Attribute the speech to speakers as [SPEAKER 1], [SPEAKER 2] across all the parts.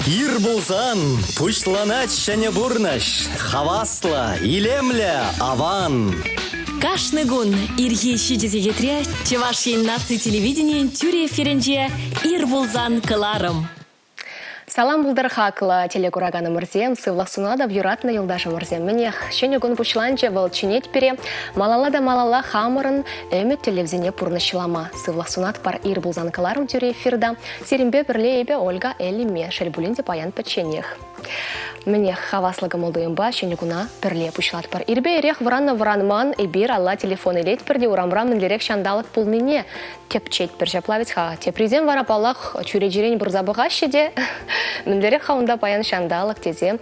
[SPEAKER 1] Ир пулсан пуҫланать ҫӗнӗ пурнӑҫ. Хаваслӑ, илемлӗ, аван.
[SPEAKER 2] Кашни кун ирхи 7 сехетре Чӑваш Ен наци телевиденийӗн тӳрӗ эфирӗнче «Ир пулсан» кӑларӑм.
[SPEAKER 3] Салам пултӑр хаклӑ телекураканӑмӑрсем, сывлӑх сунатӑп юратнӑ юлташӑмӑрсем. Мӗнех, ҫӗнӗ кун пуҫланчӗ, вӑл чӗнет пире. Малалла та малалла хамӑрӑн ӗмӗт тӗллевсене пурнӑҫлама. Сывлӑх сунатпӑр ир пулсан кӑларӑм тӳрӗ эфирта. Сирӗнпе пӗрле эпӗ Ольга Элиме, шел пулин те паян пӗчченех. Мӗнех, хаваслӑ кӑмӑл-туйӑмпа ҫӗнӗ куна пӗрле пуҫлатпӑр. Ирпе ирех вӑраннӑ-вӑранман эпир алла телефон илетпӗр те урамра мӗнлерех ҫанталӑк пулнине тӗпчетпӗр. Ҫапла вӗт-ха. Теприсем вара, паллах, чӳречерен пырса пӑхаҫҫӗ те мӗнлерех-ха унта паян ҫанталӑк тесе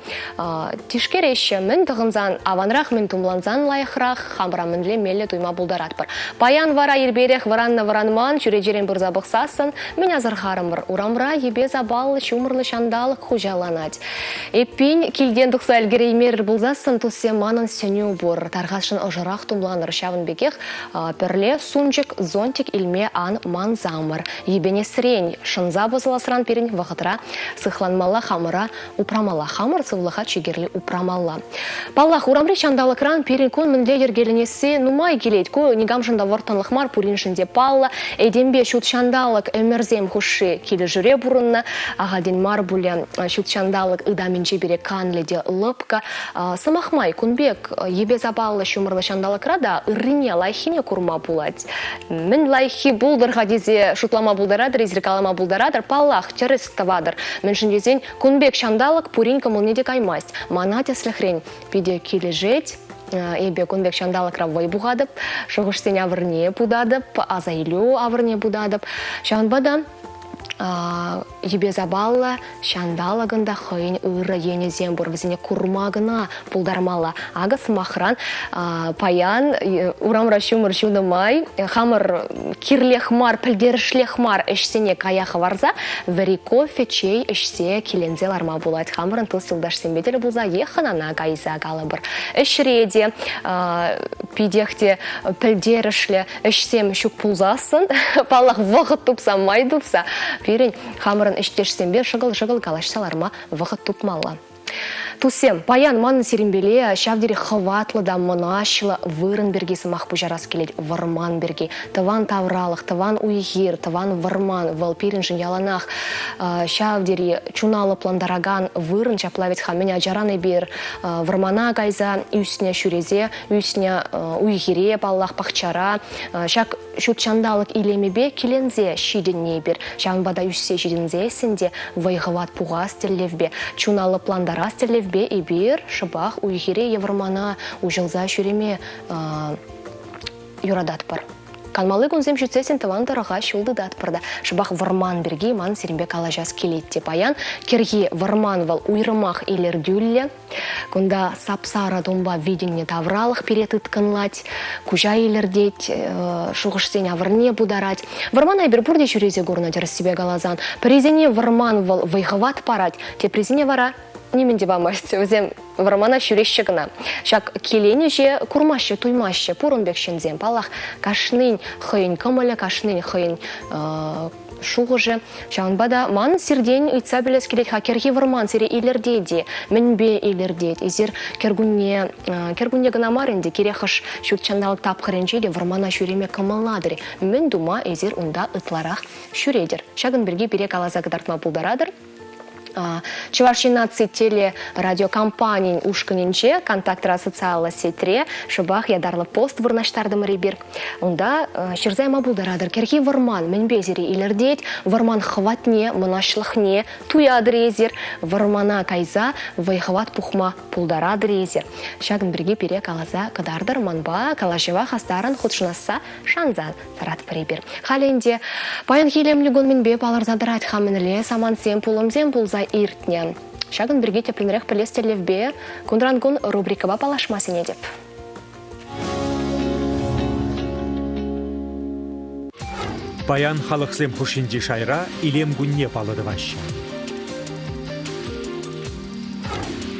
[SPEAKER 3] тишкереҫҫӗ. Мӗн тӑхӑнсан аванрах, мӗн тумлансан лайӑхрах, хамӑра мӗнле меллӗ туйма пултаратпӑр. Паян вара ирпе-ирех вӑраннӑ-вӑранман чӳречерен пырса пӑхсассӑн мӗн асӑрхарӑмӑр? Урамра йӗпе-сапаллӑ, ҫумӑрлӑ ҫанталӑк хуҫаланать. Эппин, килтен тухса ӗлкӗреймерӗр пулсассӑн туссем манӑн сӗнӳ пур. Тархасшӑн ӑшӑрах тумланӑр. Ҫавӑн пекех пӗрле сунчӑк, зонтик илме ан мансамӑр. Йӗпенесрен, шӑнса пӑсӑласран пирӗн вӑхӑтра сыхланмалла, хамӑра упрамалла. Хамӑр сывлӑха чи кирли упрамалла. Паллах, урамри ҫанталӑкран пирӗн кун мӗнле йӗркеленесси нумай килет. Ку никамшӑн та вӑрттӑнлӑх мар, пуриншӗн те паллӑ. Этемпе ҫут ҫанталӑк ӗмӗрсем хушши килӗшӳре пурӑннӑ. Ахальтен мар пулӗ ҫут ҫанталӑк ытамӗнче пире канлӗ те лӑпкӑ. Сӑмах май, кун пек йӗпе-сапаллӑ ҫумӑрлӑ ҫанталӑкра та ыррине, лайӑххине курма пулать. Мӗн лайӑххи пултӑр-ха тесе шутлама пултаратӑр, эсир калама пултаратӑр, паллах, тӗрӗс тӑватӑр. Мӗншӗн тесен Кун пек ҫанталӑк пурин кӑмӑлне те каймасть. Мана, тӗслӗхрен, питӗ килӗшет. Эпӗ кун пек ҫанталӑкра вӑй пухатӑп, шухӑшсен авӑрне путатӑп, аса илӳ авӑрне путатӑп. Ҫавӑнпа та йӗпе-сапаллӑ ҫанталӑкӑн та хӑйӗн ырӑ енӗсем пур. Вӗсене курма кӑна пултармалла. Акӑ, сӑмахран, паян урамра ҫумӑр ҫунӑ май хамӑр кирлех мар, пӗлтерӗшлех мар ӗҫсене кая хӑварса вӗри кофе, чей ӗҫсе киленсе ларма пулать. Хамӑрӑн тус-юлташсемпе тӗл пулса е хӑнана кайса калӑпӑр. Ӗҫре те питех те пӗлтерӗшлӗ ӗҫсем ҫук пулсассӑн, паллах, вӑхӑт тупса, май тупса пирӗн хамӑрӑн ӗҫтешсемпе шӑкӑл-шӑкӑл калаҫса ларма вӑхӑт тупмалла. Туссем, паян манӑн сирӗнпеле ҫав тери хӑватлӑ та мӑнаҫлӑ вырӑн пирки сӑмах пуҫарас килет, вӑрман пирки. Тӑван тавралӑх, тӑван уй-хир, тӑван вӑрман вӑл пирӗншӗн яланах ҫав тери чуна лӑплантаракан вырӑн. Ҫапла вӗт-ха мӗн ачаран эпир вӑрмана кайса ӳснӗ, ҫӳресе ӳснӗ уй-хире, паллах, пахчара. Ҫак ҫут ҫанталӑк илемӗпе киленсе ҫитӗннӗ эпир. Ҫавӑнпа та ӳссе ҫитӗнсессӗн те вӑй-хӑват пухас тӗллевпе, чуна лӑплантарас тӗллевпе эпир шӑпах уй-хире е вӑрмана уҫӑлса ҫӳреме юрататпӑр. Канмалли кунсем ҫитсессӗн тӑван тӑрӑха ҫул тытатпӑр та. Шӑпах вӑрман пирки ман сирӗнпе калаҫас килет те паян. Кӗрхи вӑрман вӑл уйрӑмах илӗртӳллӗ. Кунта сап-сарӑ тумпа витӗннӗ тавралӑх пире тыткӑнлать, куҫа илӗртет, шухӑшсен авӑрне путарать. Вӑрмана эпир пурте ҫӳресе курнӑ тӗрӗссипе каласан. Пӗрисене вӑрман вӑл вӑй-хӑват парать, теприсене вара нимӗн те памасть. Вӗсем вӑрмана ҫӳреҫҫӗ кӑна. Ҫак киленӗҫе курмаҫҫӗ, туймаҫҫӗ. Пур ун пек ҫынсем. Паллах, кашнин хӑйӗн кӑмӑлӗ, кашнин хӑйӗн шухӑшӗ. Ҫавӑнпа та ман сиртен ыйтса пӗлес килет-ха, кӗрхи вӑрман сире илӗртет-и? Мӗнпе илӗртет? Эсир кӗркунне, кӗркунне кӑна мар ӗнтӗ, кирек хӑш ҫут ҫанталӑк тапхӑрӗнче те вӑрмана ҫӳреме кӑмӑллатӑр-и? Мӗн тума эсир унта ытларах ҫӳретӗр? Ҫакӑн пирки пире каласа кӑтартма пултаратӑр. Чӑваш Ен наци телерадиокомпанийӗн ушкӑнӗнче Контактра социаллӑ сетьре шӑпах ятарлӑ пост вырнаҫтартӑмӑр эпир. Унта ҫырса яма пултаратӑр. Кӗрхи вӑрман мӗнпе сире илӗртет, вӑрман хӑватне, мӑнаҫлӑхне туятӑр эсир, вӑрмана кайса вӑй-хӑват пухма пултаратӑр эсир. Ҫакӑн пирки пире каласа кӑтартӑр, манпа калаҫӑва хастаррӑн хутшӑнасса шанса тӑратпӑр эпир. Халӗ ӗнтӗ паянхи илемлӗ кун мӗнпе палӑрса тӑрать-ха, мӗнле самантсем, пулӑмсем пулса иртнӗ? Ҫакӑн пирки тӗплӗнрех пӗлес тӗллевпе Кунран-кун рубрикӑпа паллашма сӗнетӗп.
[SPEAKER 4] Паян халӑхсем хушшинчи шайра илем кунне паллӑ тӑваҫҫӗ.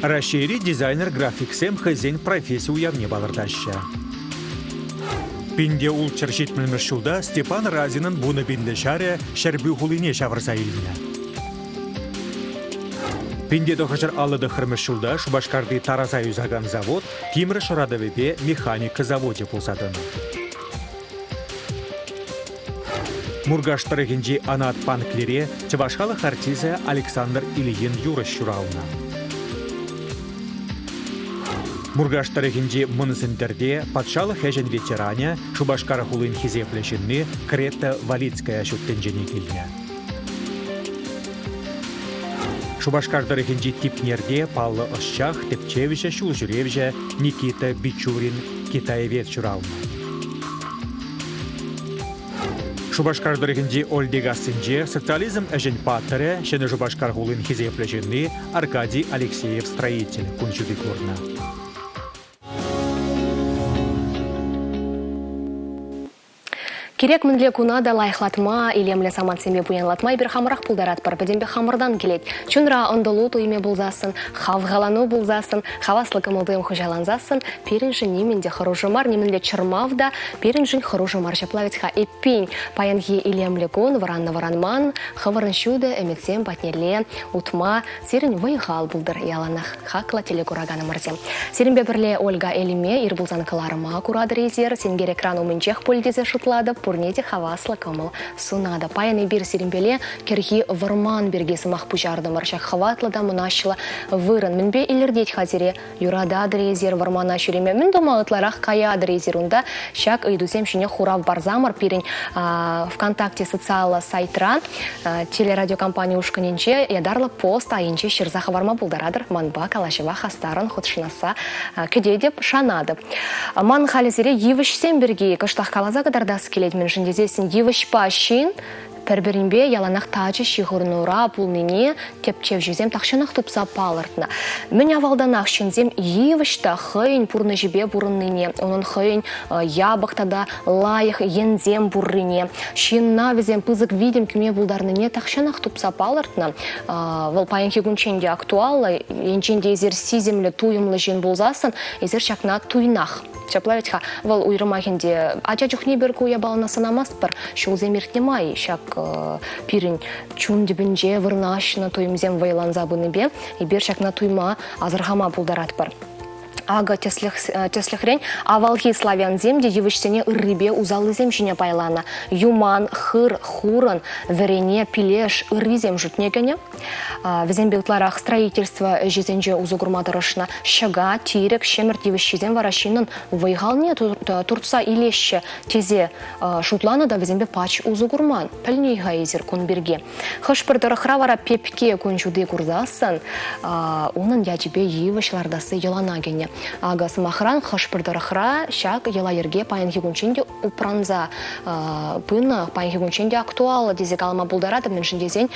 [SPEAKER 4] Раҫҫейри дизайнер-графиксем хӑйсен професси уявне палӑртаҫҫӗ. Пинте ултҫӗр ҫитмӗлмӗш ҫулта Степан Разинӑн вунӑ пинлӗ ҫарӗ Ҫӗрпӳ хулине ҫавӑрса илнӗ. 1959 ҫулта Шупашкарти тараса юсакан завод тимӗр шӑратӑвӗпе механика завочӗ пулса тӑнӑ. Муркаш тӑрӑхӗнчи Анат Панклире чӑваш халӑх артисчӗ Александр Ильин юрӑҫ ҫуралнӑ. Муркаш тӑрӑхӗнчи Мӑн Сӗнтӗрте патшалӑх ӗҫӗн ветеранӗ, Шупашкар хулин хисеплӗ ҫынни Крета Валицкая ҫут тӗнчене килнӗ. Шупашкар тӑрӑхӗнчи Типнерте паллӑ ӑсчах, тӗпчевҫӗ, ҫулҫӳревҫӗ Никита Бичурин китаевед ҫуралнӑ. Шупашкар тӑрӑхӗнчи Ольдегассинче социализм ӗҫӗн паттӑрӗ, Ҫӗнӗ Шупашкар хулин хисеплӗ ҫынни Аркадий Алексеев строитель кун ҫути курнӑ.
[SPEAKER 3] Кирек мӗнле куна та лайӑхлатма, илемлӗ самантсемпе пуянлатма эпир хамӑрах пултаратпӑр, пӗтӗмпех хамӑртан килет. Чунра ӑнтӑлу туйӑмӗ пулсассӑн, хавхалану пулсассӑн, хаваслӑ кӑмӑл-туйӑм хуҫалансассӑн пирӗншӗн нимӗн те хӑрушӑ мар, нимӗнле чӑрмав та пирӗншӗн хӑрушӑ мар. Ҫапла вӗт-ха, эппин, паянхи илемлӗ кун вӑраннӑ-вӑранман, хӑвӑрӑн ҫутӑ ӗмӗтсем патнелле утма сирӗн вӑй-хал пултӑр яланах, хаклӑ телекураканӑмӑрсем. Сирӗнпе пӗрле Ольга Элиме ир пулсан кӑларӑма куратӑр эсир, сенкер экран умӗнчех пуль тесе шутлатӑп, пурне те хаваслӑ кӑмӑл сунатӑп. Паян эпир сирӗнпеле кӗрхи вӑрман пирки сӑмах пуҫартӑмӑр. Ҫак хӑватлӑ та мӑнаҫлӑ вырӑн мӗнпе илӗртет-ха сире? Юрататӑр эсир вӑрмана ҫӳреме? Мӗн тума ытларах каятӑр эсир унта? Ҫак ыйтусем ҫине хурав парсамӑр пирӗн ВКонтакте социаллӑ сайтра телерадиокомпани ушкӑнӗнче ятарлӑ пост айӗнче ҫырса хӑварма пултаратӑр. Манпа калаҫӑва хастаррӑн хутшӑнасса кӗтетӗп, шанатӑп. Ман халӗ сире йывӑҫсем пирки кӑштах каласа кӑтартас килет, мӗншӗн тесессӗн йывӑҫпа ҫын пӗр-пӗринпе яланах тачӑ ҫыхӑнура пулнине тӗпчевҫӗсем тахҫанах тупса палӑртнӑ. Мӗн авалтанах ҫынсем йывӑҫ та хӑйӗн пурнӑҫӗпе пурӑннине, унӑн хӑйӗн япӑх тата лайӑх енсем пуррине, ҫынна вӗсем пысӑк витӗм кӳме пултарнине тахҫанах тупса палӑртнӑ. Вӑл паянхи кунччен те актуаллӑ. Енчен те эсир сисӗмлӗ, туйӑмлӑ ҫын пулсассӑн, эсир ҫакна туйнах. Ҫапла вӗт-ха, вӑл уйрӑмах ӗнтӗ ача чухне пӗр ку япалана сӑнамастпӑр. Ҫулсем иртнӗ май ҫак пирӗн чун тӗпӗнче вырнаҫнӑ туйӑмсем вӑйланса пынипе эпир ҫакна туйма, асӑрхама пултаратпӑр. Акӑ, тӗслӗх, тӗслӗхрен, авалхи славянсем те йывӑҫсене ыррипе усаллисем ҫине пайланӑ. Юман, хыр, хурӑн, вӗрене, пилеш ыррисем шутне кӗнӗ. Вӗсемпе ытларах строительство ӗҫӗсенче усӑ курма тӑрӑшнӑ. Ҫӑка, тирӗк, ҫӗмӗрт йывӑҫҫисем вара ҫыннӑн вӑй-халне туртса илеҫҫӗ тесе шутланӑ та вӗсемпе пач усӑ курман. Пӗлнӗ-и-ха эсир кун пирки? Хӑш-пӗр тӑрӑхра вара пепке кун ҫути курсассӑн унӑн ячӗпе йывӑҫ лартасси йӑлана кӗнӗ. Акӑ, сӑмахран, хӑш-пӗр тӑрӑхра ҫак йӑла-йӗрке паянхи кунччен те упранса пынӑ, паянхи кунччен те актуаллӑ тесе калама пултаратӑп, мӗншӗн тесен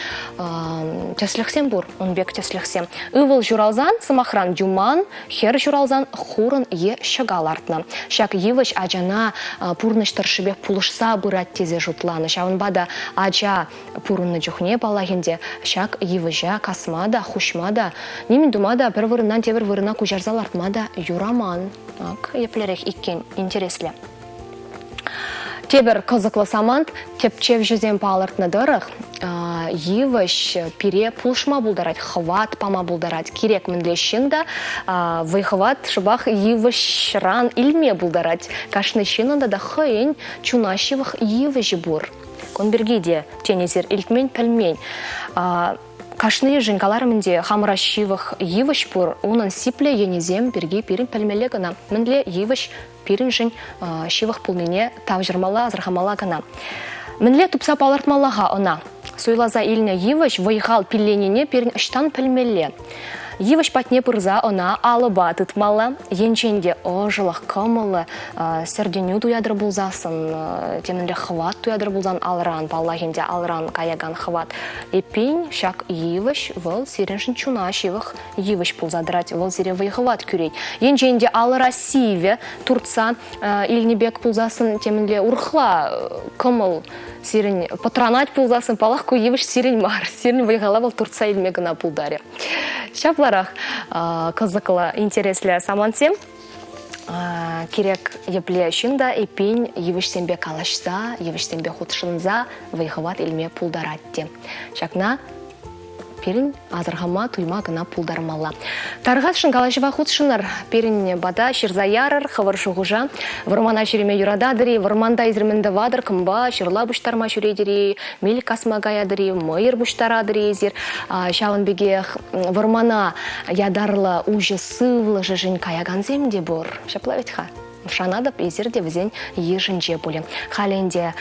[SPEAKER 3] тӗслӗхсем пур, ун пек тӗслӗхсем. Ывӑл ҫуралсан, сӑмахран, юман, хӗр ҫуралсан хурӑн е ҫӑка лартнӑ. Ҫак йывӑҫ ачана пурнӑҫ тӑршшӗпех пулӑшса пырать тесе шутланӑ. Ҫавӑнпа та ача пурӑннӑ чухне, паллах ӗнтӗ, ҫак йывӑҫа касма та, хуҫма та, нимӗн тума та, пӗр вырӑнтан тепӗр вырӑна куҫарса лартма та юраман. Ак еплерех иккен интереслӗ. Тепӗр кӑсӑклӑ самант тӗпчевҫӗсем палӑртнӑ тӑрӑх, йывӑҫ пире пулӑшма пултарать, хӑват пама пултарать. Кирек мӗнле ҫын та вӑй-хӑват шӑпах йывӑҫран илме пултарать. Кашни ҫыннӑн тата хӑйӗн чуна ҫывӑх йывӑҫӗ пур. Кун пирки те, тен, эсир илтмен, пӗлмен. Кашнийӗшӗн каларӑм ӗнтӗ, хамӑра ҫывӑх йывӑҫ пур, унӑн сиплӗ енӗсем пирки пирӗн пӗлмелле кӑна. Мӗнле йывӑҫ пирӗншӗн ҫывӑх пулнине тавҫӑрмалла, асӑрхамалла кӑна. Мӗнле тупса палӑртмалла-ха ӑна? Суйласа илнӗ йывӑҫ вӑй-хал пилленине пирӗн ӑҫтан пӗлмелле? Йывӑҫ патне пырса ӑна алӑпа тытмалла. Енчен те ӑшӑлӑх, кӑмӑллӑ сӗртӗнӳ туятӑр пулсассӑн, темӗнле хӑват туятӑр пулсан алран, паллах ӗнтӗ, алран каякан хӑват. Эппин, ҫак йывӑҫ вӑл сирӗншӗн чуна ҫывӑх йывӑҫ пулса тӑрать, вӑл сире вӑй-хӑват кӳрет. Енчен те алӑра сивӗ туртса илнӗ пек пулсассӑн темӗнле урӑхла кӑмӑл сирӗн пӑтранать пулсассӑн, паллах, ку йывӑҫ сирӗн мар, сирӗн вӑй-хала вӑл туртса илме кӑна пултарӗ. Ҫапларах кӑсӑклӑ, интереслӗ самантсем. Кирек епле ҫын та эппин йывӑҫсемпе калаҫса, йывӑҫсемпе хутшӑнса вӑй-хӑват илме пултарать те. Ҫакна. Пирӗн асӑрхама, туйма кӑна пултармалла. Тархасшӑн калаҫӑва хутшӑнӑр. Пирӗн пата ҫырса ярӑр хӑвӑр шухӑша. Вӑрмана ҫӳреме юрататӑр-и, вӑрманта эсир мӗн тӑватӑр, кӑмпа, ҫырла пуҫтарма ҫӳретӗр-и, милӗк касма каятӑр-и, мӑйӑр пуҫтаратӑр-и эсир. Ҫавӑн пекех вӑрмана ятарлӑ уҫӑ сывлӑшӗшӗн каякансем те пур. Ҫапла вӗт-ха. Шанатӑп, эсир те вӗсен йышӗнче пулӗ. Халӗ ӗнтӗ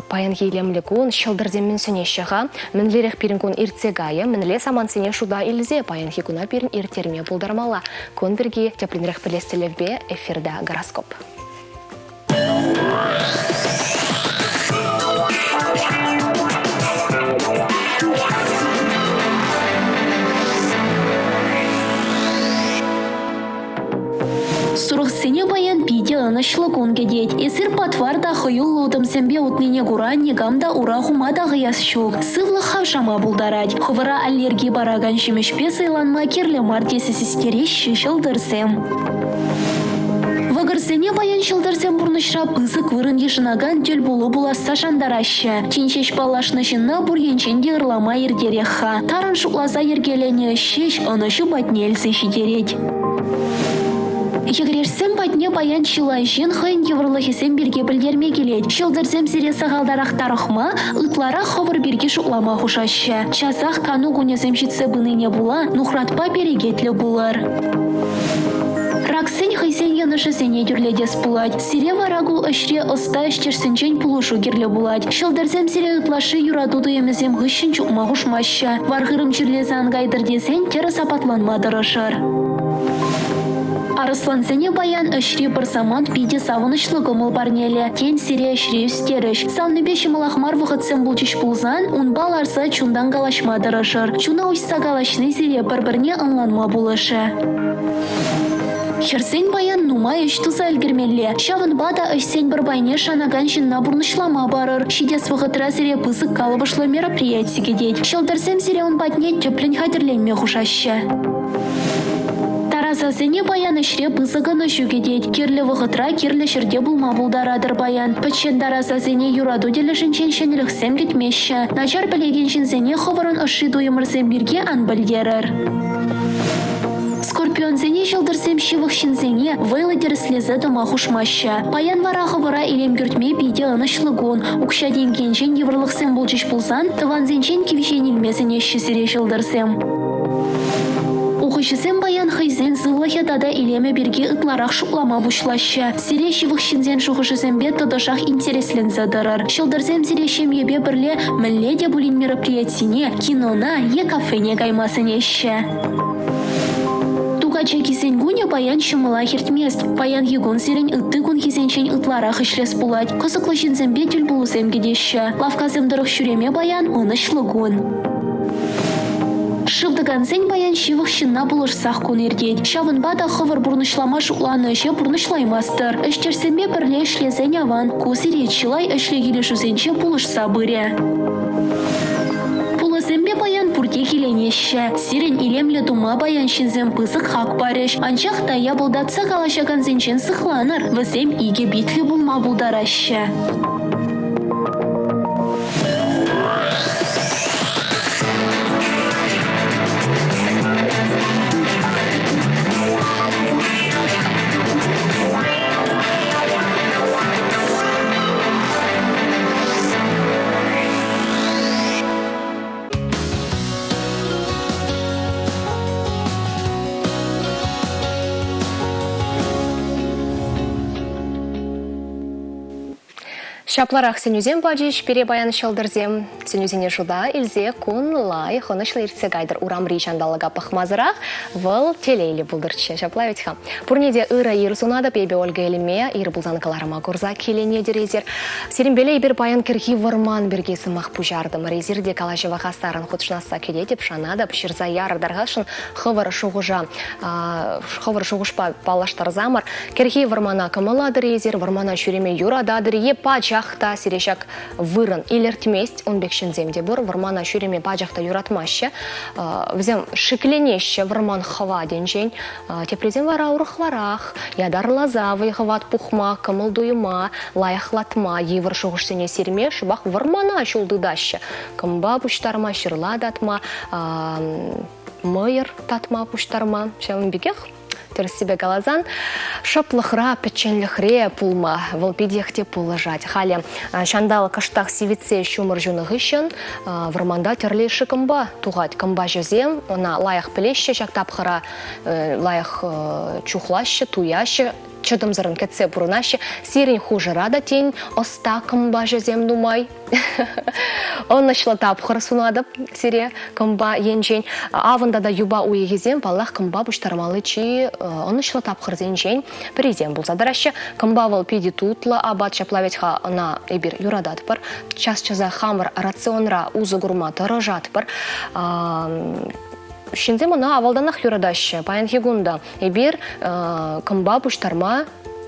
[SPEAKER 3] паянхи илемлӗ кун ҫӑлтӑрсем мӗн сӗнеҫҫӗ-ха? Мӗнлерех пирӗн кун иртсе кайӗ? Мӗнле самантсене шута илсе паянхи куна пирӗн ирттерме пултармалла? Кун пирки тӗплӗнрех пӗлес тӗллевпе эфирта гороскоп.
[SPEAKER 5] Сурӑхсене паян питӗ ӑнӑҫлӑ кун кӗтет. Эсир патвар та хӑюллӑ утӑмсемпе утнине кура никам та ура хума та хӑяс ҫук. Сывлӑх хавшама пултарать. Хӑвӑра аллерги паракан ҫимӗҫпе сӑйланма кирлӗ мар тесе систереҫҫӗ ҫӑлтӑрсем. Вӑкӑрсене паян ҫӑлтӑрсем пурнӑҫра пысӑк вырӑн йышӑнакан тӗлпулу пуласса шантараҫҫӗ. Тин ҫеҫ паллашнӑ ҫынна пур енчен те ырлама иртерех-ха. Тарӑн шутласа йӗркеленӗ ӗҫ ҫеҫ ӑнӑҫу патне илсе ҫитерет. Йӗкӗрешсем патне паян чылай ҫын хӑйӗн йывӑрлӑхӗсем пирки пӗлтерме килет. Ҫӑлтӑрсем сире сахалтарах тарӑхма, ытларах хӑвӑр пирки шутлама хушаҫҫӗ. Часах кану кунӗсем ҫитсе пынине пула нухратпа перекетлӗ пулӑр. Раксен хӑйсен йӑнӑшӗсене тӳрлетес пулать. Сире вара ку ӗҫре ӑста ӗҫтешсенчен пулӑшу кирлӗ пулать. Ҫӑлтӑрсем сире ытлашши юрату туйӑмӗсем хыҫҫӑн чупма хушмаҫҫӗ. Вар-хырӑм чирлесе ан кайтӑр тесен тӗрӗс апатланма тӑрӑшӑр. Арӑслансене паян ӗҫри пӗр самант питӗ савӑнӑҫлӑ кӑмӑл парнелӗ. Тен, сире ӗҫре ӳстерӗҫ. Савнипе ҫӑмӑлах мар вӑхӑтсем пулчӗҫ пулсан, унпа ларса чунтан калаҫма тӑрӑшӑр. Чуна уҫса калаҫни сире пӗр-пӗрне ӑнланма пулӑшӗ. Хӗрсен паян нумай ӗҫ туса ӗлкӗрмелле. Ҫавӑнпа та ӗҫсен пӗр пайне шанакан ҫынна пурнӑҫлама парӑр. Ҫитес вӑхӑтра сире пысӑк калӑпӑшлӑ мероприяти кӗтет. Ҫӑлтӑрсем сире ун патне тӗплӗн хатӗрленме хушаҫҫӗ. Тарасасене паян ӗҫре пысӑк ӑнӑҫу кӗтет. Кирлӗ вӑхӑтра кирлӗ ҫӗрте пулма пултаратӑр паян. Пӗччен тарасасене юрату тӗлӗшӗнчен ҫӗнӗлӗхсем кӗтмеҫҫӗ. Начар пӗлекен ҫынсене хӑвӑрӑн ӑшши туйӑмӑрсем пирки ан пӗлтерӗр. Скорпионсене ҫӑлтӑрсем ҫывӑх ҫынсене вӑйлӑ тӗрӗслесе тӑма хушмаҫҫӗ. Паян вара хӑвӑра илем кӳртме питӗ ӑнӑҫлӑ кун. Укҫа-тенкӗнчен йывӑрлӑхсем пулчӗҫ пулсан тӑвансенчен кивҫен илме сӗнеҫҫӗ сире ҫӑлтӑрсем. Ухӑҫӑсем паян хӑйсен сывлӑхӗ тата илемӗ пирки ытларах шутлама пуҫлаҫҫӗ. Сире ҫывӑх ҫынсен шухӑшӗсемпе тӑтӑшах интересленсе тӑрӑр. Ҫӑлтӑрсем сире ҫемьепе пӗрле мӗнле те пулин мероприятине, кинона е кафене кайма сӗнеҫҫӗ. Тукачакисен кунӗ паян ҫӑмӑлах иртмест. Паянхи кун сирӗн ытти кунхисенчен ытларах ӗҫлес пулать. Кӑсӑклӑ ҫынсемпе тӗлпулусем кӗтеҫҫӗ. Лавккасем тӑрӑх ҫӳреме паян ӑнӑҫлӑ кун. Шыв тӑкансен паян ҫывӑх ҫынна пулӑшсах кун иртет. Ҫавӑнпа та хӑвӑр пурнӑҫлама шутланӑ ӗҫе пурнӑҫлаймастӑр. Ӗҫтешсемпе пӗрле ӗҫлесен аван. Ку сире чылай ӗҫлӗ килӗшӳсенче пулӑшса пырӗ. Пулӑсемпе паян пурте киленеҫҫӗ. Сирӗн илемлӗ тума паян ҫынсем пысӑк хак парӗҫ. Анчах та япӑлтатса калаҫакансенчен сыхланӑр, вӗсем икӗ питлӗ пулма пултараҫҫӗ.
[SPEAKER 3] Ҫапларах сӗнӳсем пачӗҫ пире паян ҫӑлтӑрсем. Сӗнӳсене шута илсе кун лайӑх ӑнӑҫлӑ иртсе кайтӑр. Урамри ҫанталӑка пӑхмасӑрах вӑл телейлӗ пултӑрччӗ. Ҫапла вӗт-ха. Пурне те ырӑ ир сунатӑп эпӗ Ольга Эльме. Ир пулсан кӑларӑма курса киленетӗр эсир. Сирӗнпеле эпир паян кӗрхи вӑрман пирки сӑмах пуҫартӑмӑр. Эсир те калаҫӑва хастаррӑн хутшӑнасса кӗтетӗп, шанатӑп. Ҫырса ярӑр тархасшӑн хӑвӑр шухӑша, хӑвӑр шухӑшпа паллаштарсамӑр. Кӗрхи вӑрмана кӑмӑллатӑр-и эсир, вӑрмана ҫӳреме юрататӑр-и е пачах. Анчах та сире ҫак вырӑн илӗртмест, ун пек ҫынсем те пур, вӑрмана ҫӳреме пачах та юратмаҫҫӗ. Вӗсем шикленеҫҫӗ вӑрман хӑватӗнчен. Теприсем вара урӑхларах, ятарласа вӑй-хӑват пухма, кӑмӑл-туйӑма лайӑхлатма, йывӑр шухӑшсене сирме шӑпах вӑрмана ҫул тытаҫҫӗ. Кӑмпа пуҫтарма, ҫырла татма, мӑйӑр татма, пуҫтарма. Ҫавӑн пекех Тӗрӗссипе каласан, шӑплӑхра, пӗчченлӗхре пулма вӑл питех те пулӑшать. Халӗ ҫанталӑк кӑштах сивӗтсе ҫумӑр ҫунӑ хыҫҫӑн вӑрманта тӗрлӗ йышши кӑмпа тухать. Кӑмпаҫӑсем ӑна лайӑх пӗлеҫҫӗ ҫак тапхӑра, лайӑх чухлаҫҫӗ, туяҫҫӗ, чӑтӑмсӑррӑн кӗтсе пурӑнаҫҫӗ. Сирӗн хушӑра та, тен, ӑста кӑмпаҫӑсем нумай. Ӑнӑҫлӑ тапхӑр сунатӑп сире кӑмпа енчен. Авӑн тата юпа уйӑхӗсем, паллах, кӑмпа пуҫтармалли чи ӑнӑҫлӑ тапхӑрсенчен пӗрисем пулса тӑраҫҫӗ. Кӑмпа вӑл питӗ тутлӑ апат, ҫапла вӗт-ха ӑна эпир юрататпӑр. Час-часах хамӑр рационра усӑ курма тӑрӑшатпӑр. Ҫынсем ӑна авалтанах юратаҫҫӗ. Паянхи кун та эпир кӑмпа пуҫтарма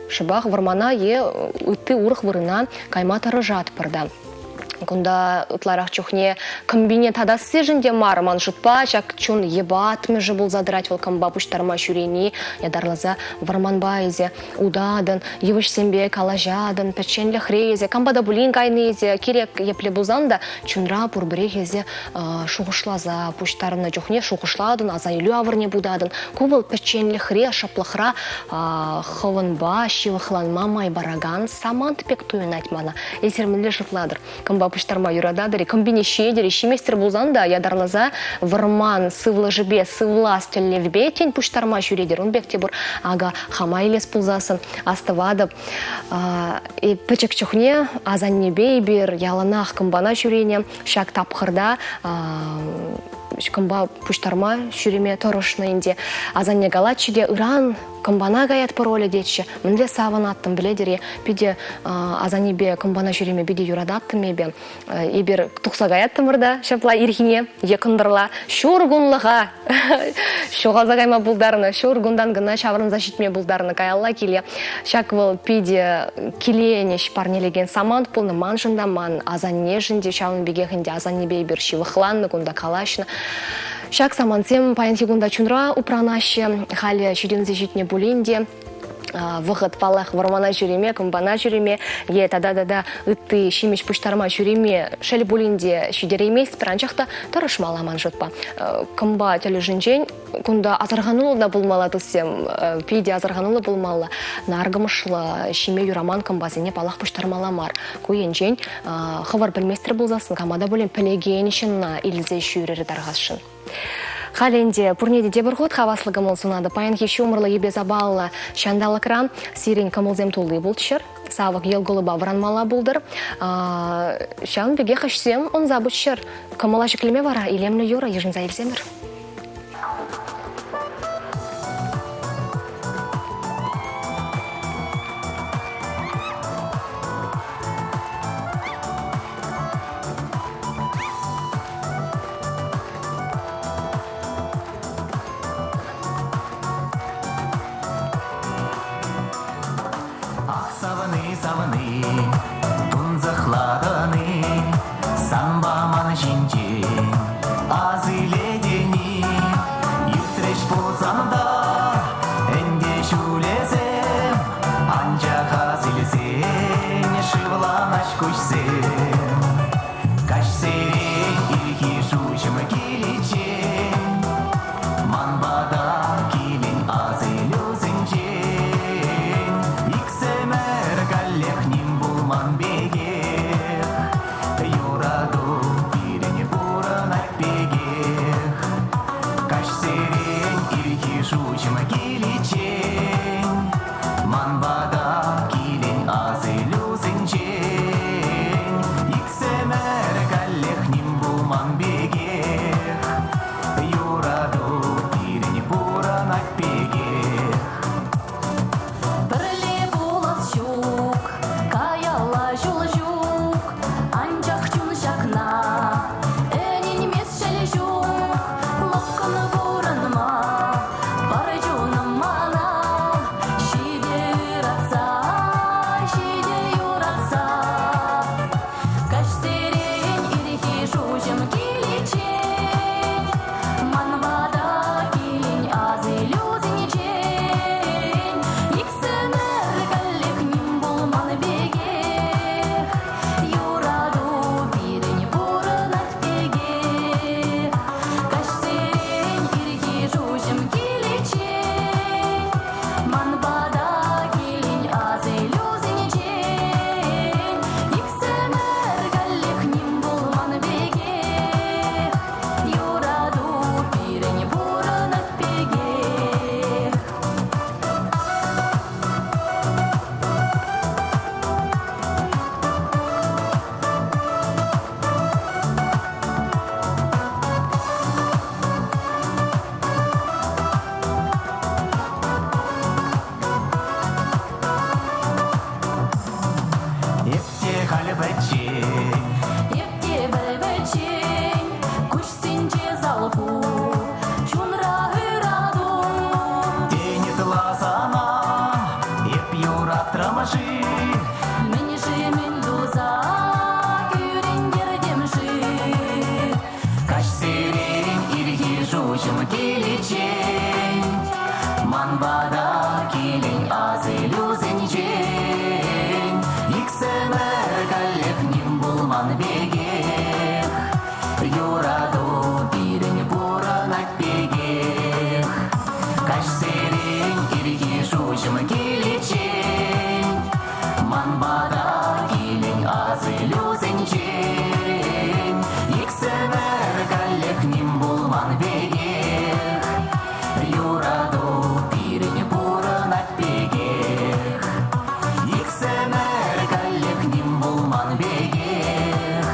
[SPEAKER 3] шӑпах вӑрмана е ытти урӑх вырӑна кайма тӑрӑшатпӑр та. Кунта ытларах чухне кӑмпине татассишӗн те мар, ман шутпа, ҫак чун йӑпатмӑшӗ пулса тӑрать вӑл кӑмпа пуҫтарма ҫӳрени, ятарласа вӑрманпа эсӗ утатӑн, йывӑҫсемпе калаҫатӑн, пӗчченлӗхре эсӗ, кампа та пулин кайнӑ эсӗ, кирек епле пулсан та чунра пурпӗрех эсӗ шухӑшласа пуҫтарӑннӑ чухне шухӑшлатӑн, аса илӳ авӑрне путатӑн. Ку вӑл пӗчченлӗхре, шӑплӑхра хӑвӑнпа ҫывӑхланма май паракан самант пек туйӑнать мана. Эсир мӗнле шутлатӑр? Кӑмпа пуҫтарма юрататӑр-и? Кӑмпине ҫиетӗр-и? Ҫиместӗр пулсан та ятарласа вӑрман сывлӑшӗпе сывлас тӗллевпе тен пуҫтарма ҫӳретӗр. Ун пек те пур. Акӑ хама илес пулсассӑн астӑватӑп. Пӗчӗк чухне асаннепе эпир яланах кӑмпана ҫӳренӗ. Ҫак тапхӑрта кӑмпа пуҫтарма ҫӳреме тӑрӑшнӑ ӗнтӗ. Асанне калатчӗ те, ыран кӑмпана каятпӑр, Оля тетчӗ. Мӗнле савӑнаттӑм, пӗлетӗр-и? Питӗ асаннепе кӑмпана ҫӳреме питӗ юрататтӑм эпӗ. Эпир тухса каяттӑмӑр та ҫапла ирхине е кӑнтӑрла ҫур кунлӑха ҫухалса кайма пултарнӑ, ҫур кунтан кӑна ҫаврӑнса ҫитме пултарнӑ каялла киле. Ҫак вӑл питӗ киленӗҫ парнелекен самант пулнӑ маншӑн та, ман асаннешӗн те, ҫавӑн пекех ӗнтӗ асаннепе эпир ҫывӑхланнӑ, кунта калаҫнӑ. Ҫак самантсем паянхи кун та чунра упранаҫҫӗ, халӗ ҫитӗнсе ҫитнӗ пулин те вӑхӑт, паллах, вӑрмана ҫӳреме, кӑмпана ҫӳреме е тата-тата ытти ҫимӗҫ пуҫтарма ҫӳреме шел пулин те ҫитерейместпӗр, анчах та тӑрӑшмалла ман шутпа. Кӑмпа тӗлӗшӗнчен кунта асӑрхануллӑ та пулмалла туссем, питӗ асӑрхануллӑ пулмалла. Наркӑмӑшлӑ ҫиме юраман кӑмпасене, паллах, пуҫтармалла мар. Ку енчен хӑвӑр пӗлместӗр пулсассӑн кама та пулин пӗлекен ҫынна илсе ҫӳрӗр тархасшӑн. Халӗ ӗнтӗ пурне те тепӗр хут хаваслӑ кӑмӑл сунатӑп. Паянхи ҫумӑрлӑ йӗпе-сапаллӑ ҫанталӑкра сирӗн кӑмӑлсем тулли пулччӑр, савӑк йӑл-кулӑпа вӑранмалла пултӑр. Ҫавӑн пекех ӗҫсем ӑнса пыччӑр. Кӑмӑла ҫӗклеме вара илемлӗ юрӑ йышӑнса илсемӗр.
[SPEAKER 6] Ах, савӑни, савӑни, тунсӑхлатӑн-и, санпа ман ҫинчен ас илетӗн-и? киличчен Ман пата килен асилӳсенчен Иксӗмӗр каллех ним пулман пекех Юрату пирӗн пурӑнать пекех Каҫсерен ирхи шуҫӑм киличчен Ман пата килен асилӳсенчен Иксӗмӗр каллех ним пулман пекех Юрату пирӗн пурӑнать пекех Иксӗмӗр каллех ним пулман пекех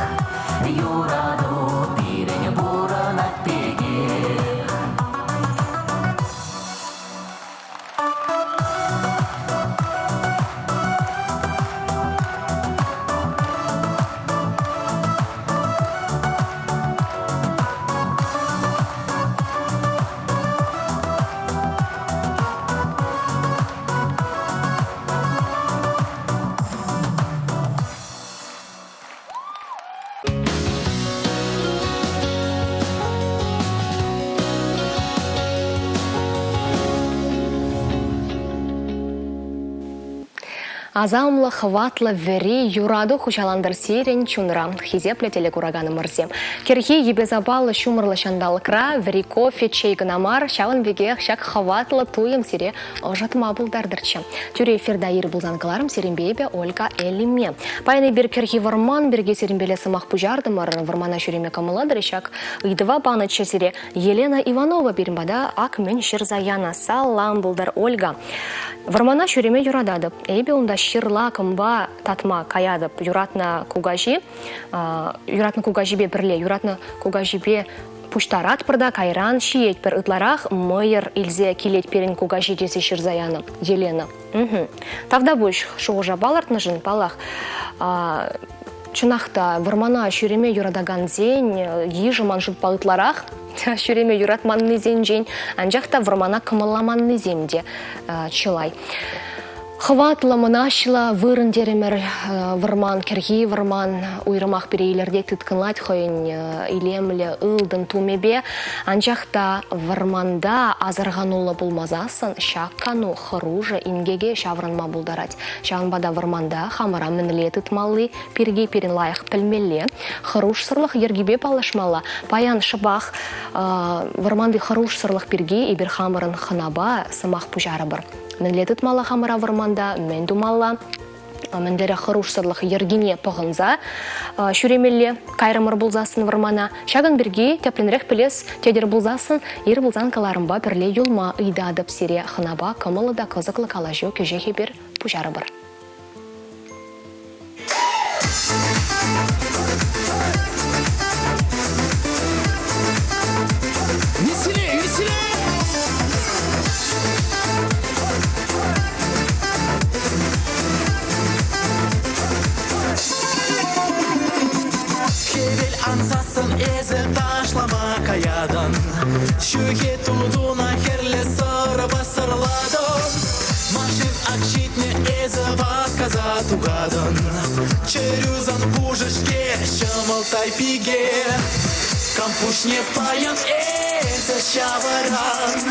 [SPEAKER 6] Юрату пирӗн пурӑнать пекех.
[SPEAKER 3] Асамлӑ, хӑватлӑ, вӗри юрату хуҫалантӑр сирӗн чунра, хисеплӗ телекураканӑмӑрсем. Кӗрхи йӗпе-сапаллӑ ҫумӑрлӑ ҫанталӑкра вӗри кофе, чей кӑна мар, ҫавӑн пекех ҫак хӑватлӑ туйӑм сире ӑшӑтма пултартӑрччӗ. Тӳрӗ эфирта ир пулсан кӑларӑм сирӗнпе эпӗ Ольга Элиме. Паян эпир кӗрхи вӑрман пирки сирӗнпеле сӑмах пуҫартӑмӑр. Вӑрмана ҫӳреме кӑмӑллатӑр ҫак ыйтӑва панӑччӗ сире Елена Иванова пирӗн пата ак мӗн ҫырса янӑ. Салам пултӑр, Ольга. Вӑрмана ҫӳреме юрататӑп. Эпӗ унта ҫырла, кӑмпа татма каятӑп. Юратнӑ кукаҫи, юратнӑ кукаҫипе пӗрле, юратнӑ кукаҫипе Пуҫтаратпӑр та кайран ҫиетпӗр. Ытларах мӑйӑр илсе килет пирӗн кукаҫи тесе ҫырса янӑ Елена. Тавтапуҫ шухӑша палӑртнӑшӑн, паллах. Чӑнах та, вӑрмана ҫӳреме юратакансен йышӗ ман шутпа ытларах ҫӳреме юратманнисенчен, анчах та вӑрмана кӑмӑлламаннисем те чылай. Хӑватлӑ, мӑнаҫлӑ вырӑн терӗмӗр. Вӑрман, кӗрхи вӑрман уйрӑмах пире илӗртет, тыткӑнлать хӑйӗн илемлӗ ылтӑн тумӗпе. Анчах та вӑрманта асӑрхануллӑ пулмасассӑн ҫак кану хӑрушӑ инкеке ҫаврӑнма пултарать. Ҫавӑнпа та вӑрманта хамӑра мӗнле тытмалли пирки пирӗн лайӑх пӗлмелле, хӑрушсӑрлӑх йӗркипе паллашмалла. Паян шӑпах вӑрманти хӑрушсӑрлӑх пирки эпир хамӑрӑн хӑнапа сӑмах пуҫарӑпӑр. Мӗнле тытмалла хамӑра вӑрманта, мӗн тумалла, мӗнлерех хӑрушсӑрлӑх йӗркине пӑхӑнса ҫӳремелле кайрӑмӑр пулсассӑн вӑрмана. Ҫакӑн пирки тӗплӗнрех пӗлес тетӗр пулсассӑн ир пулсан кӑларӑмпа пӗрле юлма ыйтатӑп сире. Хӑнапа кӑмӑллӑ та кӑсӑклӑ калаҫу кӗҫех эпир пуҫарӑпӑр.
[SPEAKER 7] Веселее, веселее! Хӗвел ансассӑн эсӗ ташлама каятӑн. Ҫӳхе тутуна хӗрлӗ сӑрӑпа сӑрлатӑн. Машин ак ҫитнӗ эсӗ васкаса тухатӑн. Чӗрӳ сан пушӑ-ҫке, ҫӑмӑлттай пике. Кам пуҫне паян эсӗ ҫавӑран?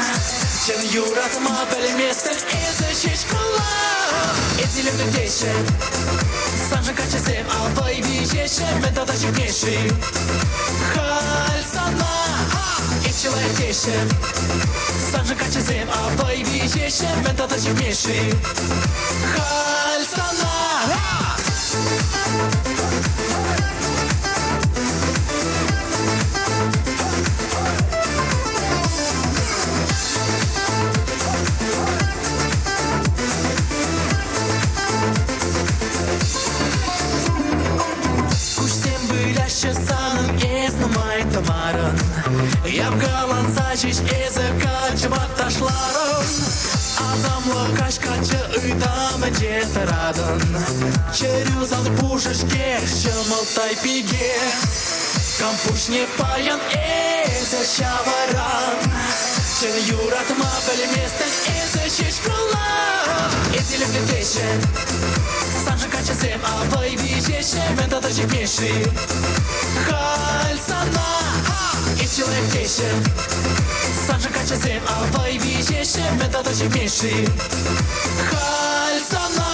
[SPEAKER 7] Чӑн юратма пӗлместӗн эсӗ ҫеҫ кулан. Эс илемлӗ теҫҫӗ, саншӑн каччӑсем ал вӑй виҫеҫҫӗ, мӗн тата ҫитмест-ши? Халь сана эс чылай теҫҫӗ. Саншӑн каччӑсем вӑй виҫеҫҫӗ, мӗн тата ҫитмест-ши? Халь сана Куҫсем выляҫҫӗ санӑн, эс нумай тӑмарӑн. Явкаланса ҫеҫ эсӗ каччӑпа ташларӑн. Асамлӑ каҫ каччӑ ытамӗнче тӑратӑн. Чӗрӳ сан пушӑ-ҫке, ҫӑмӑлттай пике. Кам пуҫне паян эсӗ ҫавӑран? Чӑн юратма пӗлместӗн эсӗ ҫеҫ кулан. Эс илемлӗ теҫҫӗ, саншӑн каччӑсем вӑй виҫеҫҫӗ, мӗн тата ҫитмест-ши? Халь сана эс. чи лайӑх теҫҫӗ. Саншӑн каччӑсем авай виҫеҫҫӗ, мӗн тата ҫитмен-ши? Халь сана!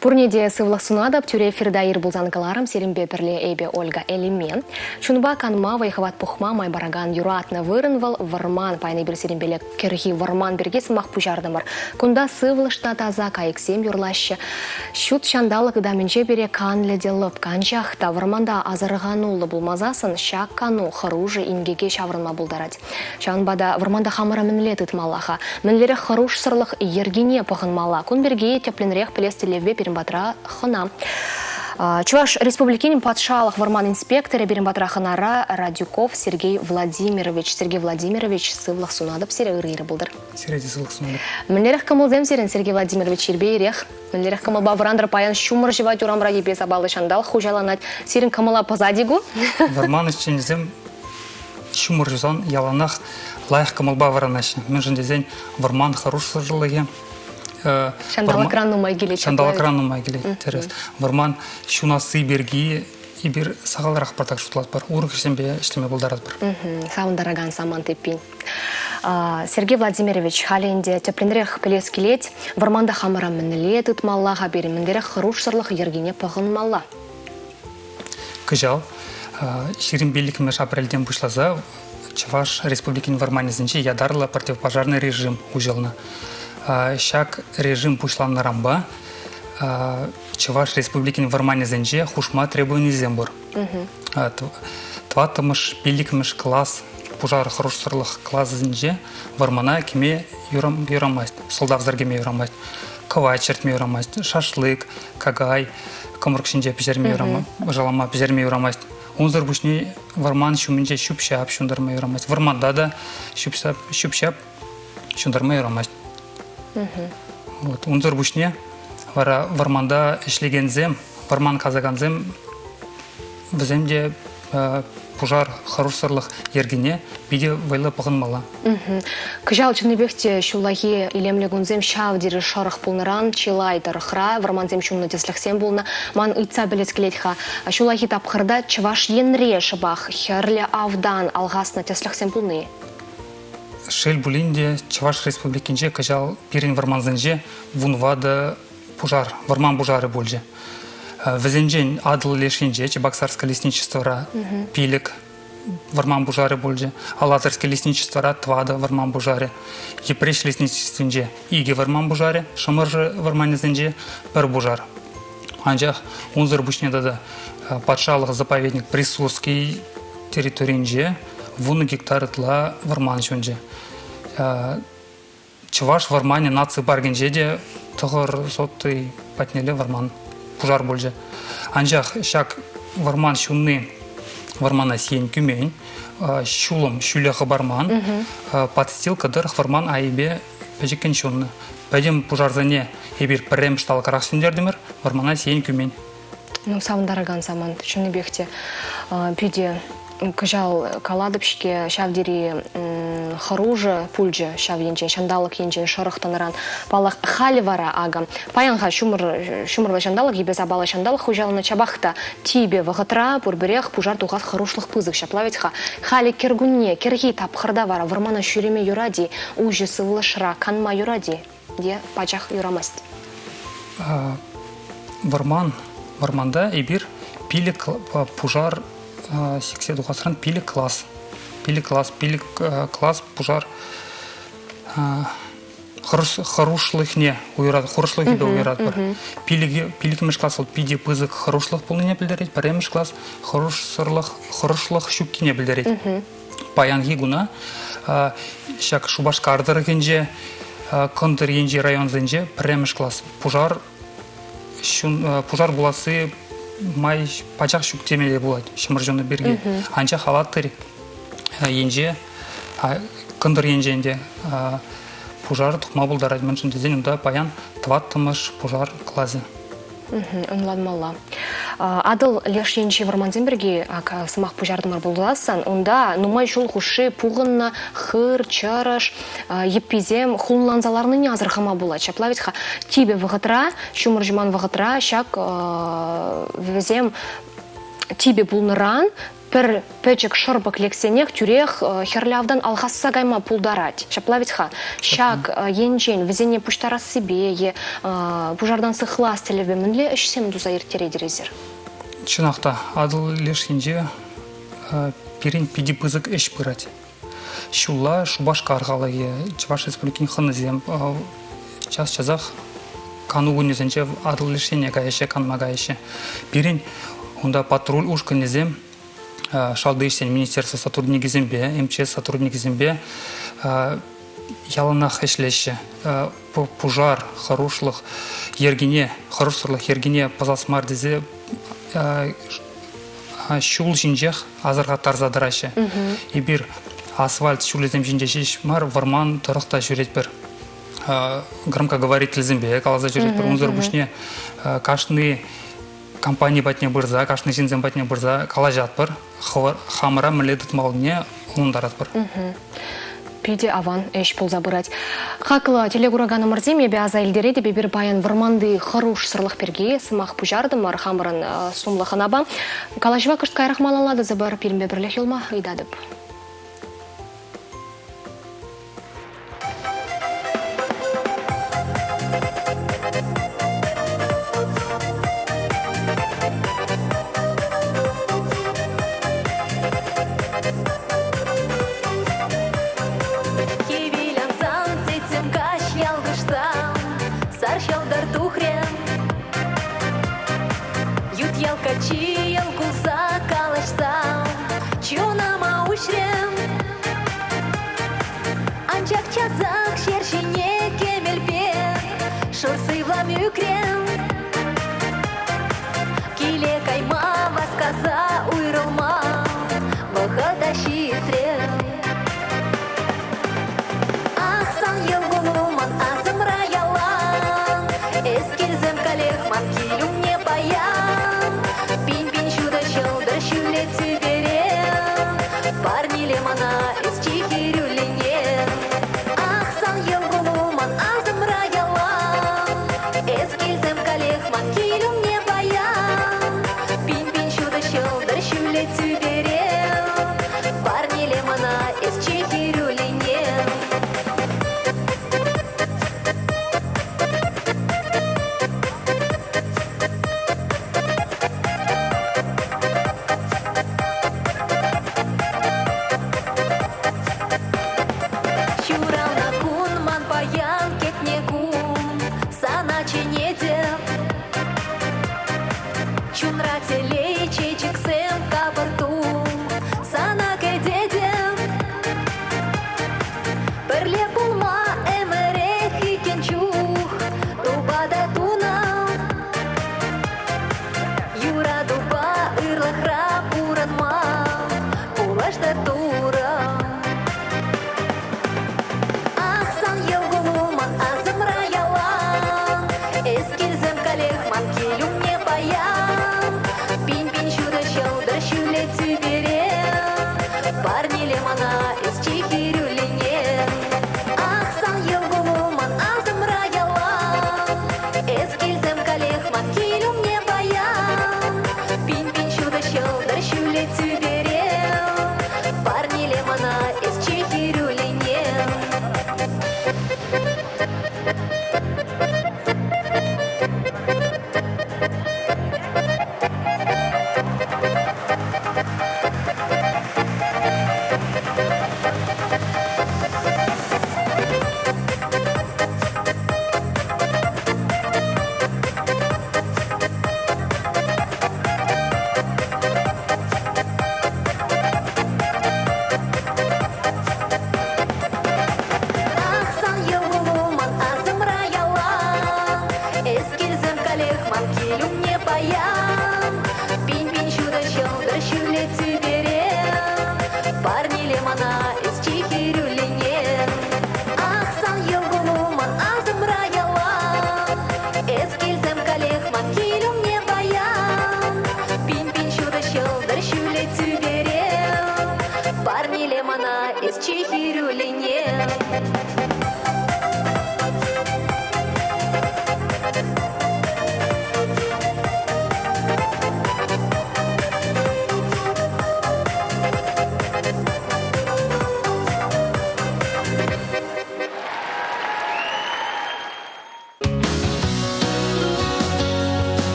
[SPEAKER 3] Пурне те сывлӑх сунатӑп. Тӳре эфирта ир пулсан кӑларӑм. Сирӗнпе пӗрле эпӗ Ольга Элиме. Чунпа канма, вӑй-хӑват пухма май паракан юратнӑ вырӑн вӑл вӑрман. Паян эпир сирӗнпеле кӗрхи вӑрман пирки сӑмах пуҫартӑмӑр. Кунта сывлӑш та таса, кайӑксем юрлаҫҫӗ. Ҫут ҫанталӑк ытамӗнче пире канлӗ те лӑпкӑ. Анчах та вӑрманта асӑрхануллӑ пулмасассӑн ҫак кану хӑрушӑ инкеке ҫаврӑнма пултарать. Ҫавӑнпа та вӑрманта хамӑра мӗнле тытмалла-ха? Мӗнлерех хӑрушсӑрлӑх йӗркине пӑхӑнмалла? Кун пирки тӗплӗнрех пӗлес тӗллевпе пирӗн патра хӑна. Чӑваш Республикин патшалӑх вӑрман инспекторӗ пирӗн патра хӑнара Радюков Сергей Владимирович. Сергей Владимирович, сывлӑх сунатӑп сире, ырӑ ирӗ пултӑр.
[SPEAKER 8] Сире те сывлӑх сунатӑп.
[SPEAKER 3] Мӗнлерех кӑмӑлсем сирӗн, Сергей Владимирович, ирпе ирех? Мӗнлерех кӑмӑлпа вӑрантӑр паян ҫумӑр ҫӑвать урамра йӗпе-сапаллӑ ҫанталӑк хуҫаланать. Сирӗн кӑмӑла пӑсать-и ку?
[SPEAKER 8] Вӑрман ӗҫченӗсем ҫумӑр ҫусан яланах лайӑх кӑмӑлпа вӑранаҫҫӗ. Мӗншӗн тесен вӑрман хӑрушсӑрлӑхӗ
[SPEAKER 3] Ҫанталӑкран нумай килет.
[SPEAKER 8] Ҫанталӑкран нумай килет, тӗрӗс. Вӑрман ҫунасси пирки эпир сахалрах пӑртак шутлатпӑр, урӑх ӗҫсемпе ӗҫлеме пултаратпӑр.
[SPEAKER 3] Савӑнтаракан самант эппин. Сергей Владимирович, халӗ ӗнтӗ тӗплӗнрех пӗлес килет, вӑрманта хамӑра мӗнле тытмалла-ха пирӗн, мӗнлерех хӑрушсӑрлӑх йӗркине пӑхӑнмалла?
[SPEAKER 8] Кӑҫал 25 апрельтен пуҫласа Чӑваш Республикин вӑрманӗсенче ятарлӑ противопожарный режим уҫӑлнӑ. Ҫак режим пуҫланнӑранпа Чӑваш Республикин вӑрманӗсенче хушма требованисем пур. Тӑваттӑмӗш, пиллӗкмӗш класс пушар хӑрушсӑрлӑх класӗсенче вӑрмана кӗме юрамасть, сӑлтавсӑр кӗме юрамасть, кӑвайт чӗртме юрамасть, шашлык, какай, кӑмрӑк ҫинче пӗҫерме ӑшалама пӗҫерме юрамасть. Унсӑр пуҫне вӑрман ҫумӗнче ҫӳп-ҫап ҫунтарма юрамасть. Вӑрманта та ҫӳп-ҫап ҫунтарма юрамасть. Вот. Унсӑр пуҫне вара вӑрманта ӗҫлекенсем, вӑрман касакансем вӗсем те пушар хӑрушсӑрлӑх йӗркине питӗ вӑйлӑ пӑхӑнмалла.
[SPEAKER 3] Кӑҫал чӑннипех те ҫуллахи илемлӗ кунсем ҫав тери шӑрӑх пулнӑран чылай тӑрӑхра вӑрмансем ҫуннӑ тӗслӗхсем пулнӑ. Ман ыйтса пӗлес килет-ха, ҫуллахи тапхӑрта Чӑваш Енре шӑпах хӗрлӗ автан алхаснӑ тӗслӗхсем пулни?
[SPEAKER 8] Шел пулин те, Чӑваш Республикинче кӑҫал пирӗн вӑрмансенче вунватӑ пушар, вӑрман пушарӗ пулчӗ. Вӗсенчен Атӑл леш енче, Чебоксарское лесничествӑра пилӗк вӑрман пушарӗ пулчӗ. Алатырский лесничествӑра тӑватӑ вӑрман пушарӗ. Йӗпреҫ лесничествинче икӗ вӑрман пушарӗ, Шӑмӑршӑ вӑрманӗсенче пӗр пушар. Анчах унсӑр пуҫне тата патшалӑх заповедник Присурский территорийӗнче вунӑ гектар ытла вӑрман ҫунчӗ. Чӑваш вӑрманӗ наци паркӗнче те тӑхӑр сотый патнелле вӑрман пушар пулчӗ. Анчах ҫак вӑрман ҫунни вӑрмана сиен кӳмен, ҫулӑм ҫӳле хӑпарман, подстилка тӑрӑх вӑрман айӗпе пӗчӗккӗн ҫуннӑ. Пӗтӗм пушарсене эпир пӗрремӗш талӑкрах сӳнтертӗмӗр, вӑрмана сиен кӳмен.
[SPEAKER 3] Ну, савӑнтаракан самант, чӑннипех те питӗ кӑҫал калатӑп-ҫке, ҫав тери хӑрушӑ пулчӗ ҫав енчен, ҫанталӑк енчен шӑрӑх тӑнӑран. Паллах, халӗ вара акӑ паянха ҫумӑр, ҫумӑрлӑ ҫанталӑк, йӗпе-сапаллӑ ҫанталӑк хуҫаланнӑ ҫапах та типӗ вӑхӑтра пурпӗрех пушар тухас хӑрушлӑх пысӑк. Ҫапла вӗт-ха. Халӗ кӗркунне, кӗрхи тапхӑрта вара вӑрмана ҫӳреме юрать-и, уҫӑ сывлӑшра канма юрать-и? Е пачах юрамасть?
[SPEAKER 8] Вӑрман, вӑрманта эпир пилӗк пушар сиксе тухасран пилӗк класс, пилӗк класс, пилӗк класс пушар хӑрушлӑхне уйӑрат, хӑрушлӑхӗпе уйӑратпӑр. Пилӗкмӗш класс вӑл питӗ пысӑк хӑрушлӑх пулнине пӗлтерет, пӗрремӗш класс хӑрушсӑрлӑх, хӑрушлӑх ҫуккине пӗлтерет. Паянхи куна ҫак Шупашкар тӑрӑхӗнче, кӑнтӑр енчи районсенче пӗрремӗш класс пушар пушар пуласси май пачах ҫук теме те пулать ҫӑмӑр ҫунӑ пирки. Анчах Алатырь енче, кӑнтӑр енчен те пушар тухма пултарать. Мӗншӗн тесен унта паян тӑваттӑмӗш пушар класӗ.
[SPEAKER 3] Ӑнланмалла. Атӑл леш енчи вӑрмансем пирки ак сӑмах пуҫартӑмӑр пулсассӑн, унта нумай ҫул хушши пухӑннӑ хыр, чӑрӑш йӗпписем хулланса ларнине асӑрхама пулать. Ҫапла вӗт-ха типӗ вӑхӑтра, ҫумӑр ҫуман вӑхӑтра ҫак вӗсем типӗ пулнӑран пӗр пӗчӗк шӑрпӑк лексенех тӳрех хӗрлӗ автан алхасса кайма пултарать. Ҫапла вӗт-ха. Ҫак енчен вӗсене пуҫтарассипе е пушартан сыхлас тӗллевпе мӗнле ӗҫсем туса ирттеретӗр эсир?
[SPEAKER 8] Чӑнах та, Атӑл леш енче пирӗн питӗ пысӑк ӗҫ пырать. Ҫулла Шупашкар халӑхӗ, Чӑваш Республикин хӑнисем час-часах кану кунӗсенче Атӑл леш енне каяҫҫӗ, канма каяҫҫӗ. Пирӗн унта патруль ушкӑнӗсем шалти ӗҫсен министерство сотрудникӗсемпе, МЧС сотрудникӗсемпе яланах ӗҫлеҫҫӗ. Пушар, хӑрушлӑх йӗркине, хӑрушсӑрлӑх йӗркине пӑсас мар тесе ҫул ҫинчех асӑрхаттарса тӑраҫҫӗ. Эпир асфальт ҫулӗсем ҫинче ҫеҫ мар, вӑрман тӑрӑх та ҫӳретпӗр. Громкоговорительсемпе каласа ҫӳретпӗр. Унсӑр пуҫне кашни компани патне пырса, кашни ҫынсем патне пырса калаҫатпӑр, хамӑра мӗнле тытмаллине ӑнлантаратпӑр.
[SPEAKER 3] Питӗ аван ӗҫ пулса пырать. Хаклӑ телекураканӑмӑрсем, эпӗ аса илтеретӗп, эпир паян вӑрманти хӑрушсӑрлӑх пирки сӑмах пуҫартӑмӑр хамӑрӑн сумлӑ хӑнапа. Калаҫӑва кӑшт каярах малалла тӑсӑпӑр, пирӗнпе пӗрлех юлма ыйтатӑп.
[SPEAKER 2] Хӗвел ансан, тӗттӗм каҫ ялкӑшсан, сар ҫӑлтӑр тухрӗ. Ют ял каччи йӑл кулса калаҫса чунӑма уҫрӗ. Анчах часах ҫер ҫине кӗмӗлпе шур сывлам ӳкрӗ. Киле кайма васкаса уйрӑлма вӑхӑта ҫитрӗ. Ах, сан йӑлкӑну ман асӑмра ялан. Эс килсем каллех ман кил умне паян. Пин-пин ҫутӑ ҫӑлтӑр ҫӳле тӳпере. Парнеле мана эс чи хӗрӳллине. Ах, сан йӑлкӑну ман асӑмра ялан. Эс килсем.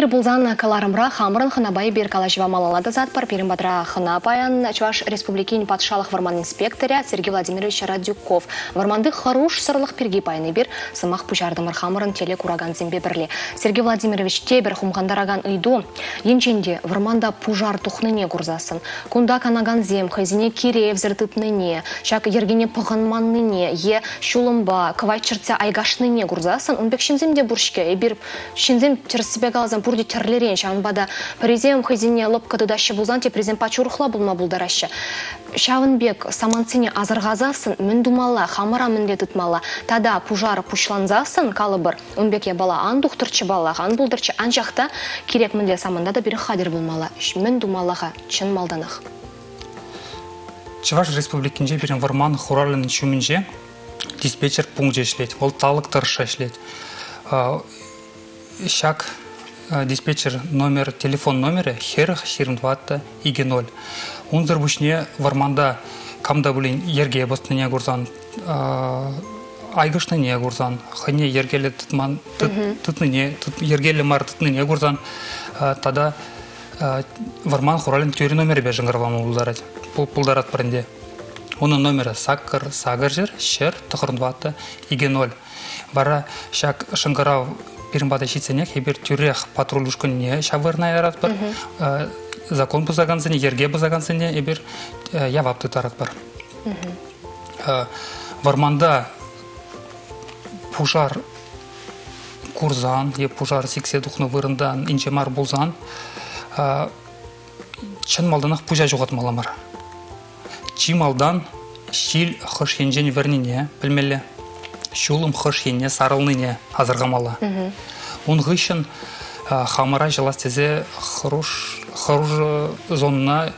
[SPEAKER 3] Ир пулсан кӑларӑмра хамӑрӑн хӑнапа эпир калаҫӑва малалла тӑсатпӑр. Пирӗн патра хӑна паян Чӑваш Республикин патшалӑх вӑрман инспекторӗ Сергей Владимирович Радюков. Вӑрманти хӑрушсӑрлӑх пирки паян эпир сӑмах пуҫартӑмӑр хамӑрӑн телекуракансемпе пӗрле. Сергей Владимирович тепӗр хумхантаракан ыйту енчен те вӑрманта пушар тухнине курсассӑн, кунта канакансем хӑйсене киревсӗр тытнине, ҫак йӗркене пӑхӑнманнине е ҫулӑмпа кӑвайт чӗртсе айкашнине курсассӑн ун пек ҫынсем те пур-ҫке. Эпир Ҫынсем тӗрӗссипе каласан пурте тӗрлӗрен, ҫавӑнпа та пӗрисем хӑйсене лӑпкӑ тытаҫҫӗ пулсан теприсем пач урӑхла пулма пултараҫҫӗ. Ҫавӑн пек самантсене асӑрхасассӑн мӗн тумалла, хамӑра мӗнле тытмалла тата пушар пуҫлансассӑн, калӑпӑр, ун пек япала ан тухтӑрччӗ паллах, ан пултӑрччӗ, анчах та кирек мӗнле саманта та пирӗн хатӗр пулмалла. Мӗн тумалла-ха чӑн малтанах?
[SPEAKER 8] Чӑваш Республикинче пирӗн вӑрман хуралӗн ҫумӗнче диспетчер пункчӗ ӗҫлет, вӑл талӑк тӑршшӗ ӗҫлет. Ҫак диспетчер номер, телефон номерӗ 40 24 2 0. Унсӑр пуҫне вӑрманта кам та пулин йӗрке пӑснине курсан, айкӑшнине курсан, хӑйне йӗркеллӗ тытман, тытнине, йӗркеллӗ мар тытнине курсан тата вӑрман хуралӗн тӳрӗ номерӗпе шӑнкӑравлама пултарать, пултаратпӑр ӗнтӗ. Унӑн номерӗ саккӑр, сакӑрҫӗр, ҫӗр, тӑхӑртӑваттӑ, икӗ ноль. Вара ҫак шӑнкӑрав пирӗн пата ҫитсенех эпир тӳрех патруль ушкӑнне ҫав вырӑна яратпӑр. Закон пӑсакансене, йӗрке пӑсакансене эпир явап тыттаратпӑр. Вӑрманта пушар курсан е пушар сиксе тухнӑ вырӑнтан инҫе мар пулсан чӑн малтанах пуҫа ҫухатмалла мар. Чи малтан ҫил хӑш енчен вӗрнине пӗлмелле, ҫулӑм хӑш енне сарӑлнине асӑрхамалла. Ун хыҫҫӑн хамӑра ҫӑлас тесе хӑруш, хӑрушӑ зонӑна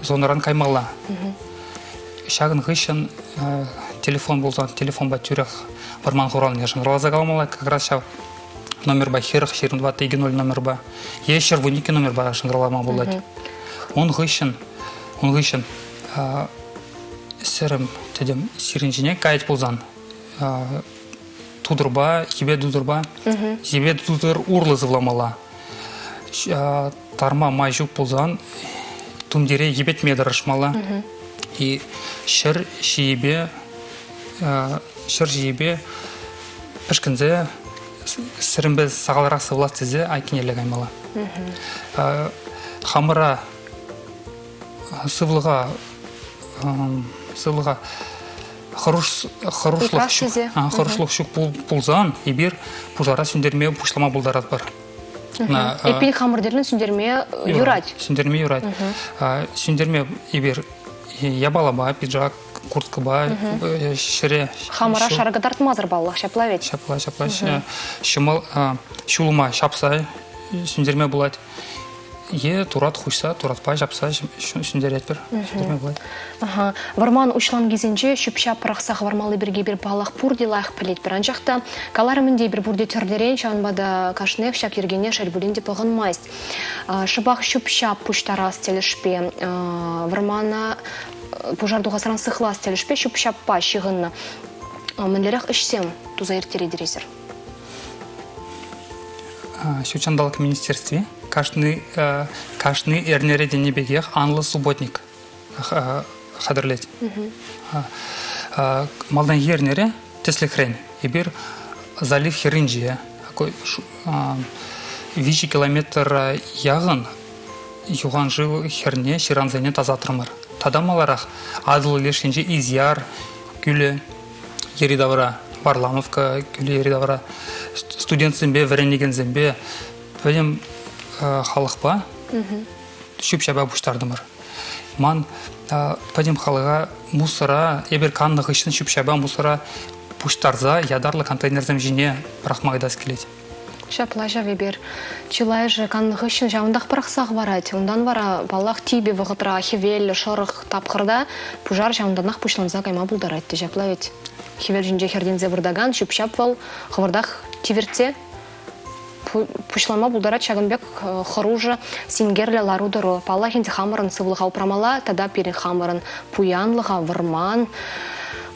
[SPEAKER 8] зонӑран каймалла. Ҫакӑн хыҫҫӑн телефон пулсан телефонпа тӳрех вӑрман хуралне шӑнкӑравласа каламалла. Как раз ҫав номерпа 40 24 2 номерпа е 112 номерпа шӑнкӑравлама пулать. Ун хыҫҫӑн ун хыҫҫӑн сӗрӗм тӗтӗм сирӗн ҫине каять пулсан тутӑрпа, йӗпе тутӑрпа, йӗпе тутӑр урлӑ сывламалла. Тарма май ҫук пулсан тумтире йӗпетме тӑрӑшмалла. И ҫӗр ҫийӗпе ҫӗр ҫийӗпе пӗшкӗнсе сӗрӗмпе сахалрах сывлас тесе айккинелле каймалла. Хамӑра сывлӑха сывлӑха хӑрушлӑх ҫук, хӑрушлӑх ҫук пулсан эпир пушара сӳнтерме пуҫлама пултаратпӑр.
[SPEAKER 3] Эппин хамӑр тӗллӗн сӳнтерме юрать.
[SPEAKER 8] Сӳнтерме юрать. Сӳнтерме эпир япалапа, пиджак, курткӑпа ҫӗре...
[SPEAKER 3] Хамӑра шар кӑтартмасӑр паллах, ҫапла ведь?
[SPEAKER 8] Ҫапла, ҫапла. Ҫӑмӑл ҫулӑма ҫапса сӳнтерме пулать. Е турат хуҫса, туратпа ҫапса сӳнтеретпӗр. Сӳнтерме пулать.
[SPEAKER 3] Ага. Вӑрман уҫланкисенче ҫӳп-ҫап пӑрахса хӑвармалли пирки эпир паллах пурте лайӑх пӗлетпӗр. Анчах та каларӑм ӗнтӗ эпир пурте тӗрлӗрен, ҫавӑнпа та кашниех ҫак йӗркене шел пулин те пӑхӑнмасть. Шӑпах ҫӳп-ҫап пуҫтарас тӗлӗшпе, вӑрмана пушар тухасран сыхлас тӗлӗшпе ҫӳп-ҫаппа ҫыхӑннӑ мӗнлерех ӗҫсем туса ирттеретӗр эсир?
[SPEAKER 8] Ҫут ҫанталӑк министерстви кашни кашни эрнере тенӗ пекех анлӑ субботник хатӗрлет. Малтанхи эрнере, тӗслӗхрен, эпир залив хӗрринче 3 километр яхӑн юхан шыв хӗрне ҫырансене тасатрӑмӑр. Тата маларах Атӑл леш енче Изьяр кӳлӗ йӗри-тавра, Варламовка кӳлӗ йӗри-тавра студентсемпе, вӗренекенсемпе, пӗтӗм халӑхпа ҫӳп-ҫапа пуҫтартӑмӑр. Ман пӗтӗм халӑха мусора, эпир каннӑ хыҫҫӑн ҫӳп-ҫапа мусора пуҫтарса ятарлӑ контейнерсем ҫине пӑрахма ыйтас килет.
[SPEAKER 3] Ҫапла ҫав эпир. Чылайӑшӗ каннӑ хыҫҫӑн ҫавӑнтах пӑрахса хӑварать. Унтан вара, паллах, типӗ вӑхӑтра, хӗвеллӗ, шӑрӑх тапхӑрта пушар ҫавӑнтанах пуҫланса кайма пултарать те ҫапла ведь. Хӗвел ҫинче хӗртӗнсе выртакан ҫӳп-ҫап вӑл хӑвӑртах тивертсе пуҫлама пултарать ҫакӑн пек хӑрушӑ синкерлӗ лару-тӑру. Паллах ӗнтӗ хамӑрӑн сывлӑха упрамалла тата пирӗн хамӑрӑн пуянлӑха, вӑрман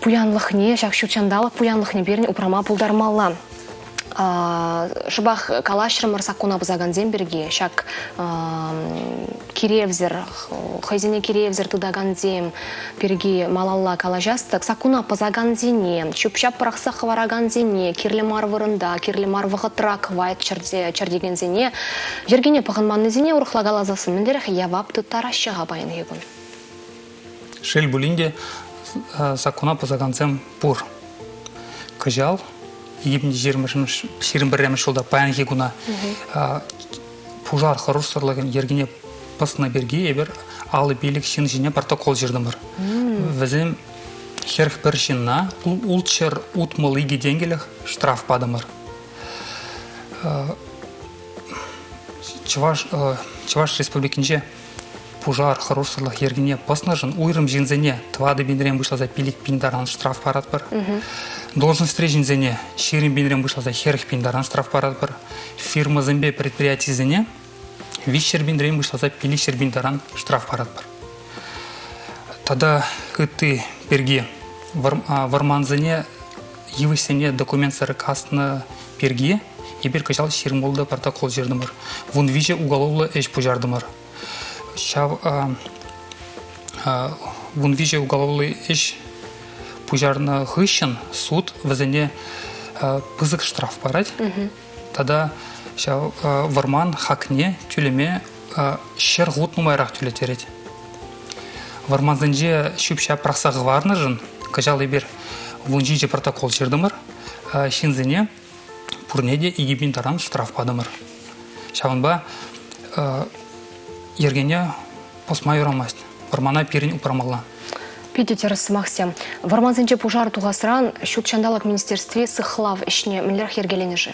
[SPEAKER 3] пуянлӑхне, ҫак ҫут ҫанталӑк пуянлӑхне пирӗн упрама пултармалла. Шӑпах калаҫрӑмӑр саккуна пӑсакансем пирки. Ҫак киревсӗр, хӑйсене киревсӗр тытакансем пирки малалла калаҫас тӑк саккуна пӑсакансене, ҫӳп-ҫап пӑрахса хӑваракансене, кирлӗ мар вырӑнта, кирлӗ мар вӑхӑтра кӑвайт чӗртекенсене, йӗркене пӑхӑнманнисене урӑхла каласассӑн мӗнлерех явап тыттараҫҫӗ-ха паянхи кун?
[SPEAKER 8] Шел пулин те, саккуна пӑсакансем пур. Кӑҫал 2021 ҫулта паянхи куна пушар хӑрушсӑрлӑхӗн йӗркине пӑснӑ пирки эпир 55 ҫын ҫине протокол ҫыртӑмӑр. Вӗсем 41 ҫынна 662 тенкӗлӗх штраф патӑмӑр. Чӑваш, Чӑваш Республикинче пушар хӑрушсӑрлӑх йӗркине пӑснӑшӑн уйрӑм ҫынсене тӑватӑ пинрен пуҫласа 5 пин таран штраф паратпӑр. Должностьри ҫынсене 20 пинрен пуҫласа 40 пин таран штраф паратпӑр. Фирмӑсемпе предприятисене 300 пинрен пуҫласа 500 пин таран штраф паратпӑр. Тата ытти пирки вӑрмансене йывӑҫсене документсӑр каснӑ пирки эпир кӑҫал 26 протокол ҫыртӑмӑр. 13 уголовлӑ ӗҫ пуҫартӑмӑр. Ҫав 13 уголовлӑ ӗҫ пуҫарнӑ хыҫҫӑн суд вӗсене пысӑк штраф парать. Тата ҫав вӑрман хакне тӳлеме ҫӗр хут нумайрах тӳлеттерет. Вӑрмансенче ҫӳп-ҫап пӑрахса хӑварнӑшӑн кӑҫал эпир 17 протокол ҫыртӑмӑр. Ҫынсене пурне те 2000 таран штраф патӑмӑр. Ҫавӑнпа йӗркене пӑсма юрамасть. Вӑрмана пирӗн упрамалла.
[SPEAKER 3] Питӗ тӗрӗс сӑмахсем. Вӑрмансенче пушар тухасран ҫут ҫанталӑк министерстви сыхлав ӗҫне мӗнлерех йӗркеленӗ-ши?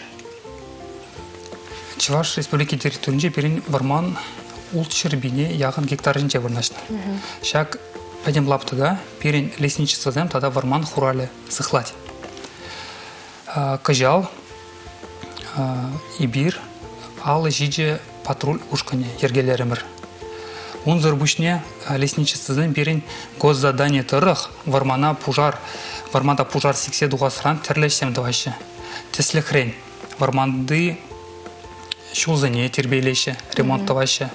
[SPEAKER 8] Чӑваш Республики территорийӗнче пирӗн вӑрман улт пине яхӑн гектар ҫинче вырнаҫнӑ. Ҫак пӗтӗм лаптӑка пирӗн лесничествӑсем тата вӑрман хуралӗ сыхлать. Кӑҫал эпир 57 патруль ушкӑнӗ йӗркелерӗмӗр. Унсӑр пуҫне лесничествӑсем пирӗн госзадани тӑрӑх вӑрмана пушар, вӑрманта пушар сиксе тухасран тӗрлӗ ӗҫсем тӑваҫҫӗ. Тӗслӗхрен, вӑрманти ҫулсене тирпейлеҫҫӗ, ремонт тӑваҫҫӗ.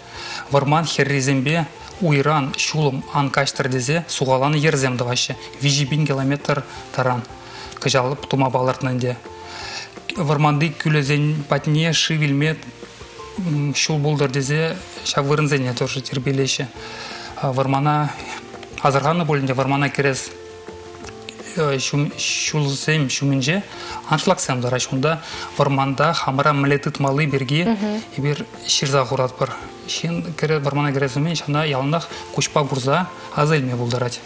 [SPEAKER 8] Вӑрман хӗррисемпе уйран ҫулӑм ан каҫтӑр тесе сухаланӑ йӗрсем тӑваҫҫӗ. 3000 километр таран кӑҫал тума палӑртнӑ ӗнтӗ. Вӑрманти кӳлӗсен патне шыв илме ҫул пултӑр тесе ҫав вырӑнсене тоже тирпейлеҫҫӗ. Вӑрмана асӑрханӑ пуль ӗнтӗ, вӑрмана кӗрес ҫулсем ҫумӗнче аншлагсем тӑраҫҫӗ. Унта вӑрманта хамӑра мӗнле тытмалли пирки эпир ҫырса хуратпӑр. Ҫын вӑрмана кӗрес умӗн ҫавна яланах куҫпа курса аса илме пултарать.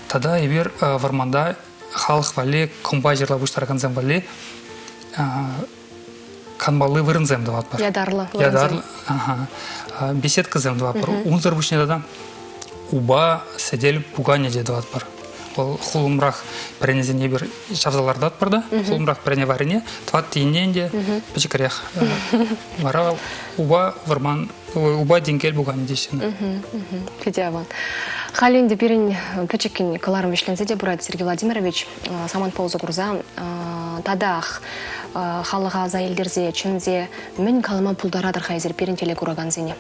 [SPEAKER 8] Тата эпир вӑрманта халӑх валли кӑмпа ҫырла пуҫтаракансем валли канмалли вырӑнсем тӑватпӑр.
[SPEAKER 3] Ятарлӑ вырӑнсем.
[SPEAKER 8] Ятарлӑ, ага. Беседкӑсем тӑватпӑр. Унсӑр пуҫне тата упа, сӗтел, пукане те тӑватпӑр. Вӑл хулӑмрах пӗренесене эпир ҫавса лартатпӑр та, хулӑмрах пӗрене варрине тӑваттине ӗнтӗ пӗчӗкрех. Вара упа вӑрман, упа тенкел пукане теҫҫӗ.
[SPEAKER 3] Питӗ аван. Халӗ ӗнтӗ пирӗн пӗчӗккӗн кӑларӑм вӗҫленсе те пырать, Сергей Владимирович. Самантпа усӑ курса татах халӑха аса илтерсе, чӗнсе мӗн калама пултаратӑр-ха эсир пирӗн телекуракансене?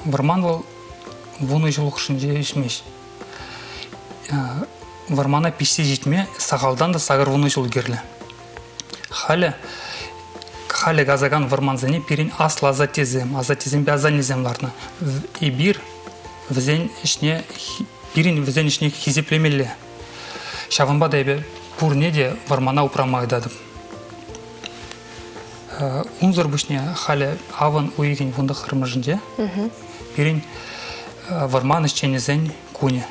[SPEAKER 8] Вӑрман вӑл вунӑ ҫул хушшинче ӳсмест. Вӑрмана пиҫсе ҫитме сахалтан та 80 ҫул кирлӗ. Халӗ халӗ касакан вӑрмансене пирӗн аслӑ асаттесем, асаттесемпе асаннесем лартнӑ. Эпир вӗсен ӗҫне пирӗн вӗсен ӗҫне хисеплемелле. Ҫавӑнпа та эпӗ пурне те вӑрмана упрама ыйтатӑп. Унсӑр пуҫне халӗ авӑн уйӑхӗн вунтӑххӑрмӗшӗнче пирӗн вӑрман ӗҫченӗсен кунӗ,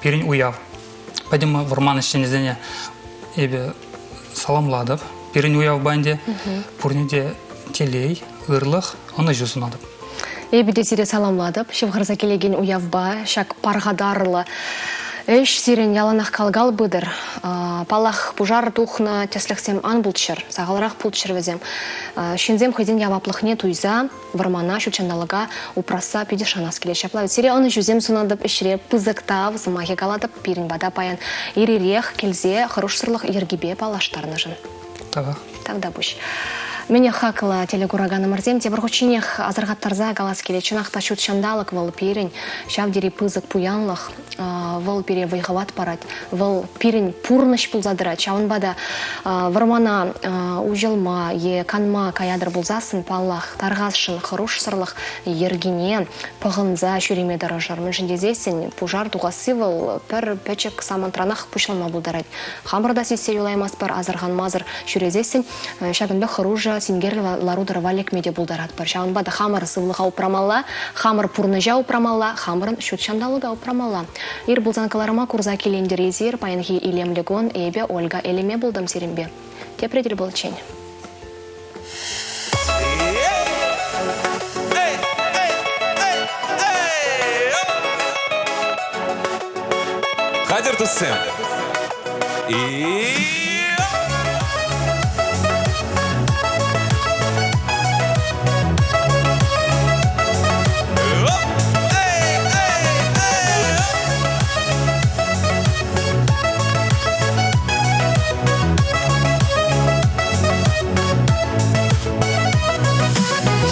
[SPEAKER 8] пирӗн уяв. Пӗтӗм вӑрман ӗҫченӗсене эпӗ саламлатӑп. Пирӗн уявпа ӗнтӗ пурне те телей, ырлӑх, ӑнӑҫу сунатӑп.
[SPEAKER 3] Эпӗ те сире саламлатӑп. Ҫывхарса килекен уявпа ҫак пархатарлӑ. Ӗҫ сирӗн яланах кал-кал пытӑр. Паллах, пушар тухнӑ тӗслӗхсем ан пулччӑр, сахалрах пулччӑр вӗсем. Ҫынсем хӑйсен яваплӑхне туйса вӑрмана, ҫут ҫанталӑка упрасса питӗ шанас килет. Ҫапла вӗт сире ӑнӑҫусем сунатӑп ӗҫре, пысӑк тав сӑмахӗ калатӑп. Пирӗн пата паян ир-ирех килсе хӑрушсӑрлӑх йӗркипе паллаштарнӑшӑн.
[SPEAKER 8] Тавах.
[SPEAKER 3] Тавтапуҫ. Мӗне хаклӑ телекураканӑмӑрсем, тепӗр хутченех асӑрхаттарса калас килет. Чӑнах та ҫут ҫанталӑк вӑл пирӗн ҫав тери пысӑк пуянлӑх. Вӑл пире вӑй-хӑват парать. Вӑл пирӗн пурнӑҫ пулса тӑрать. Ҫавӑнпа та вӑрмана уҫӑлма е канма каятӑр пулсассӑн, паллах, тархасшӑн хӑрушсӑрлӑх йӗркине пӑхӑнса ҫӳреме тӑрӑшӑр. Мӗншӗн тесессӗн пушар тухасси вӑл пӗр пӗчӗк самантранах пуҫланма пултарать. Хамӑр та сиссе юлаймастпӑр, асӑрханмасӑр ҫӳресессӗн ҫакӑн пек хӑрушӑ синкерлӗ лару-тӑрӑва лекме те пултаратпӑр. Ҫавӑнпа та хамӑр сывлӑха упрамалла, хамӑр пурнӑҫа упрамалла, хамӑрӑн ҫут ҫанталӑка упрамалла. Ир пулсан кӑларӑма курса килентӗр эсир. Паянхи илемлӗ кун эпӗ Ольга Элеме пултӑм сирӗнпе. Тепре тӗл пуличчен.
[SPEAKER 9] Хатӗр туссем. И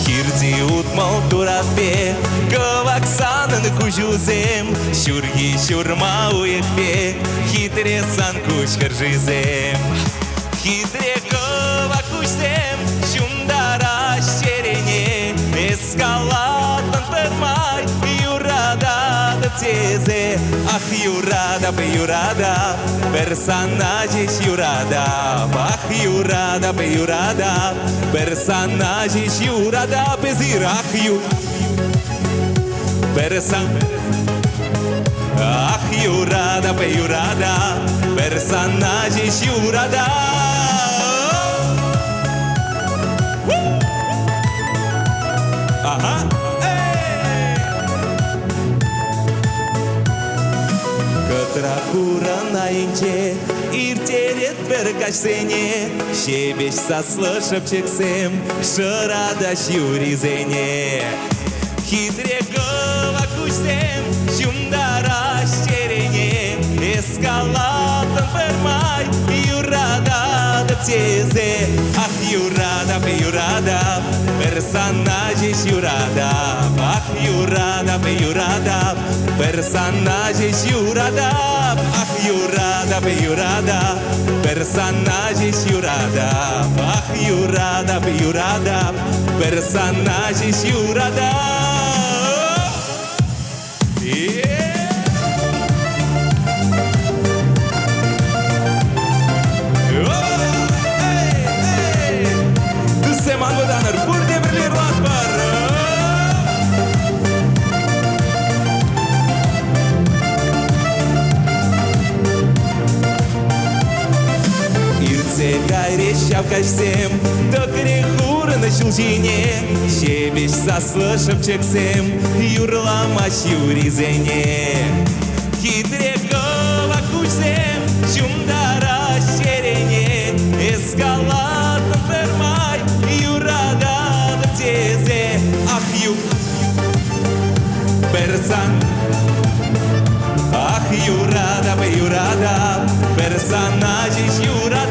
[SPEAKER 9] Хирти утмӑл туратпе кӑвак санӑн куҫусем, ҫурхи ҫурма уйӑх пек хитре сан куҫ хӗршисем. Хитре кӑвак куҫсем ҫунтараҫ чӗрене, эс калатӑн пӗрмай юрататӑп тесе. Ах, юратап, юратап, пӗр сана ҫеҫ юратап. Ах, юратап, юратап, пӗр сана ҫеҫ юратап. Эсир ах, ю... Пӗр сан... Ах, юратап, юратап, пӗр сана ҫеҫ юратап. Ага. Кӑтра хуран айӗнче ирттеретпӗр каҫсене, ҫепӗҫ саслӑ шӑпчӑксем шӑратаҫ юрисене. Хитре кӑвак куҫсем ҫунтараҫ чӗрене, эс калатӑн пӗрмай юрататӑп тесе. Ах, юратап, юратап, пӗр сана ҫеҫ юратап. Ах, юратап, юратап, пӗр сана ҫеҫ юратап. Ах, юратап, юратап, пӗр сана ҫеҫ юратап. Ах, юратап, юратап, пӗр сана ҫеҫ юратап. Туссем ан вӑтанӑр, пурте пӗрле юрлатпӑр. Иртсе кайрӗҫ ҫав каҫсем, тӑкрӗ хурӑн ҫул ҫине, ҫепӗҫ саслӑ шӑпчӑксем юрламаҫ юрисене. Хитре кӑвак куҫсем ҫунтараҫ чӗрене, эс калатӑн пӗрмай юрататӑп тесе. Ах, ю, пӗр сан Ах, юратап, юратап, пӗр сана ҫеҫ юратап.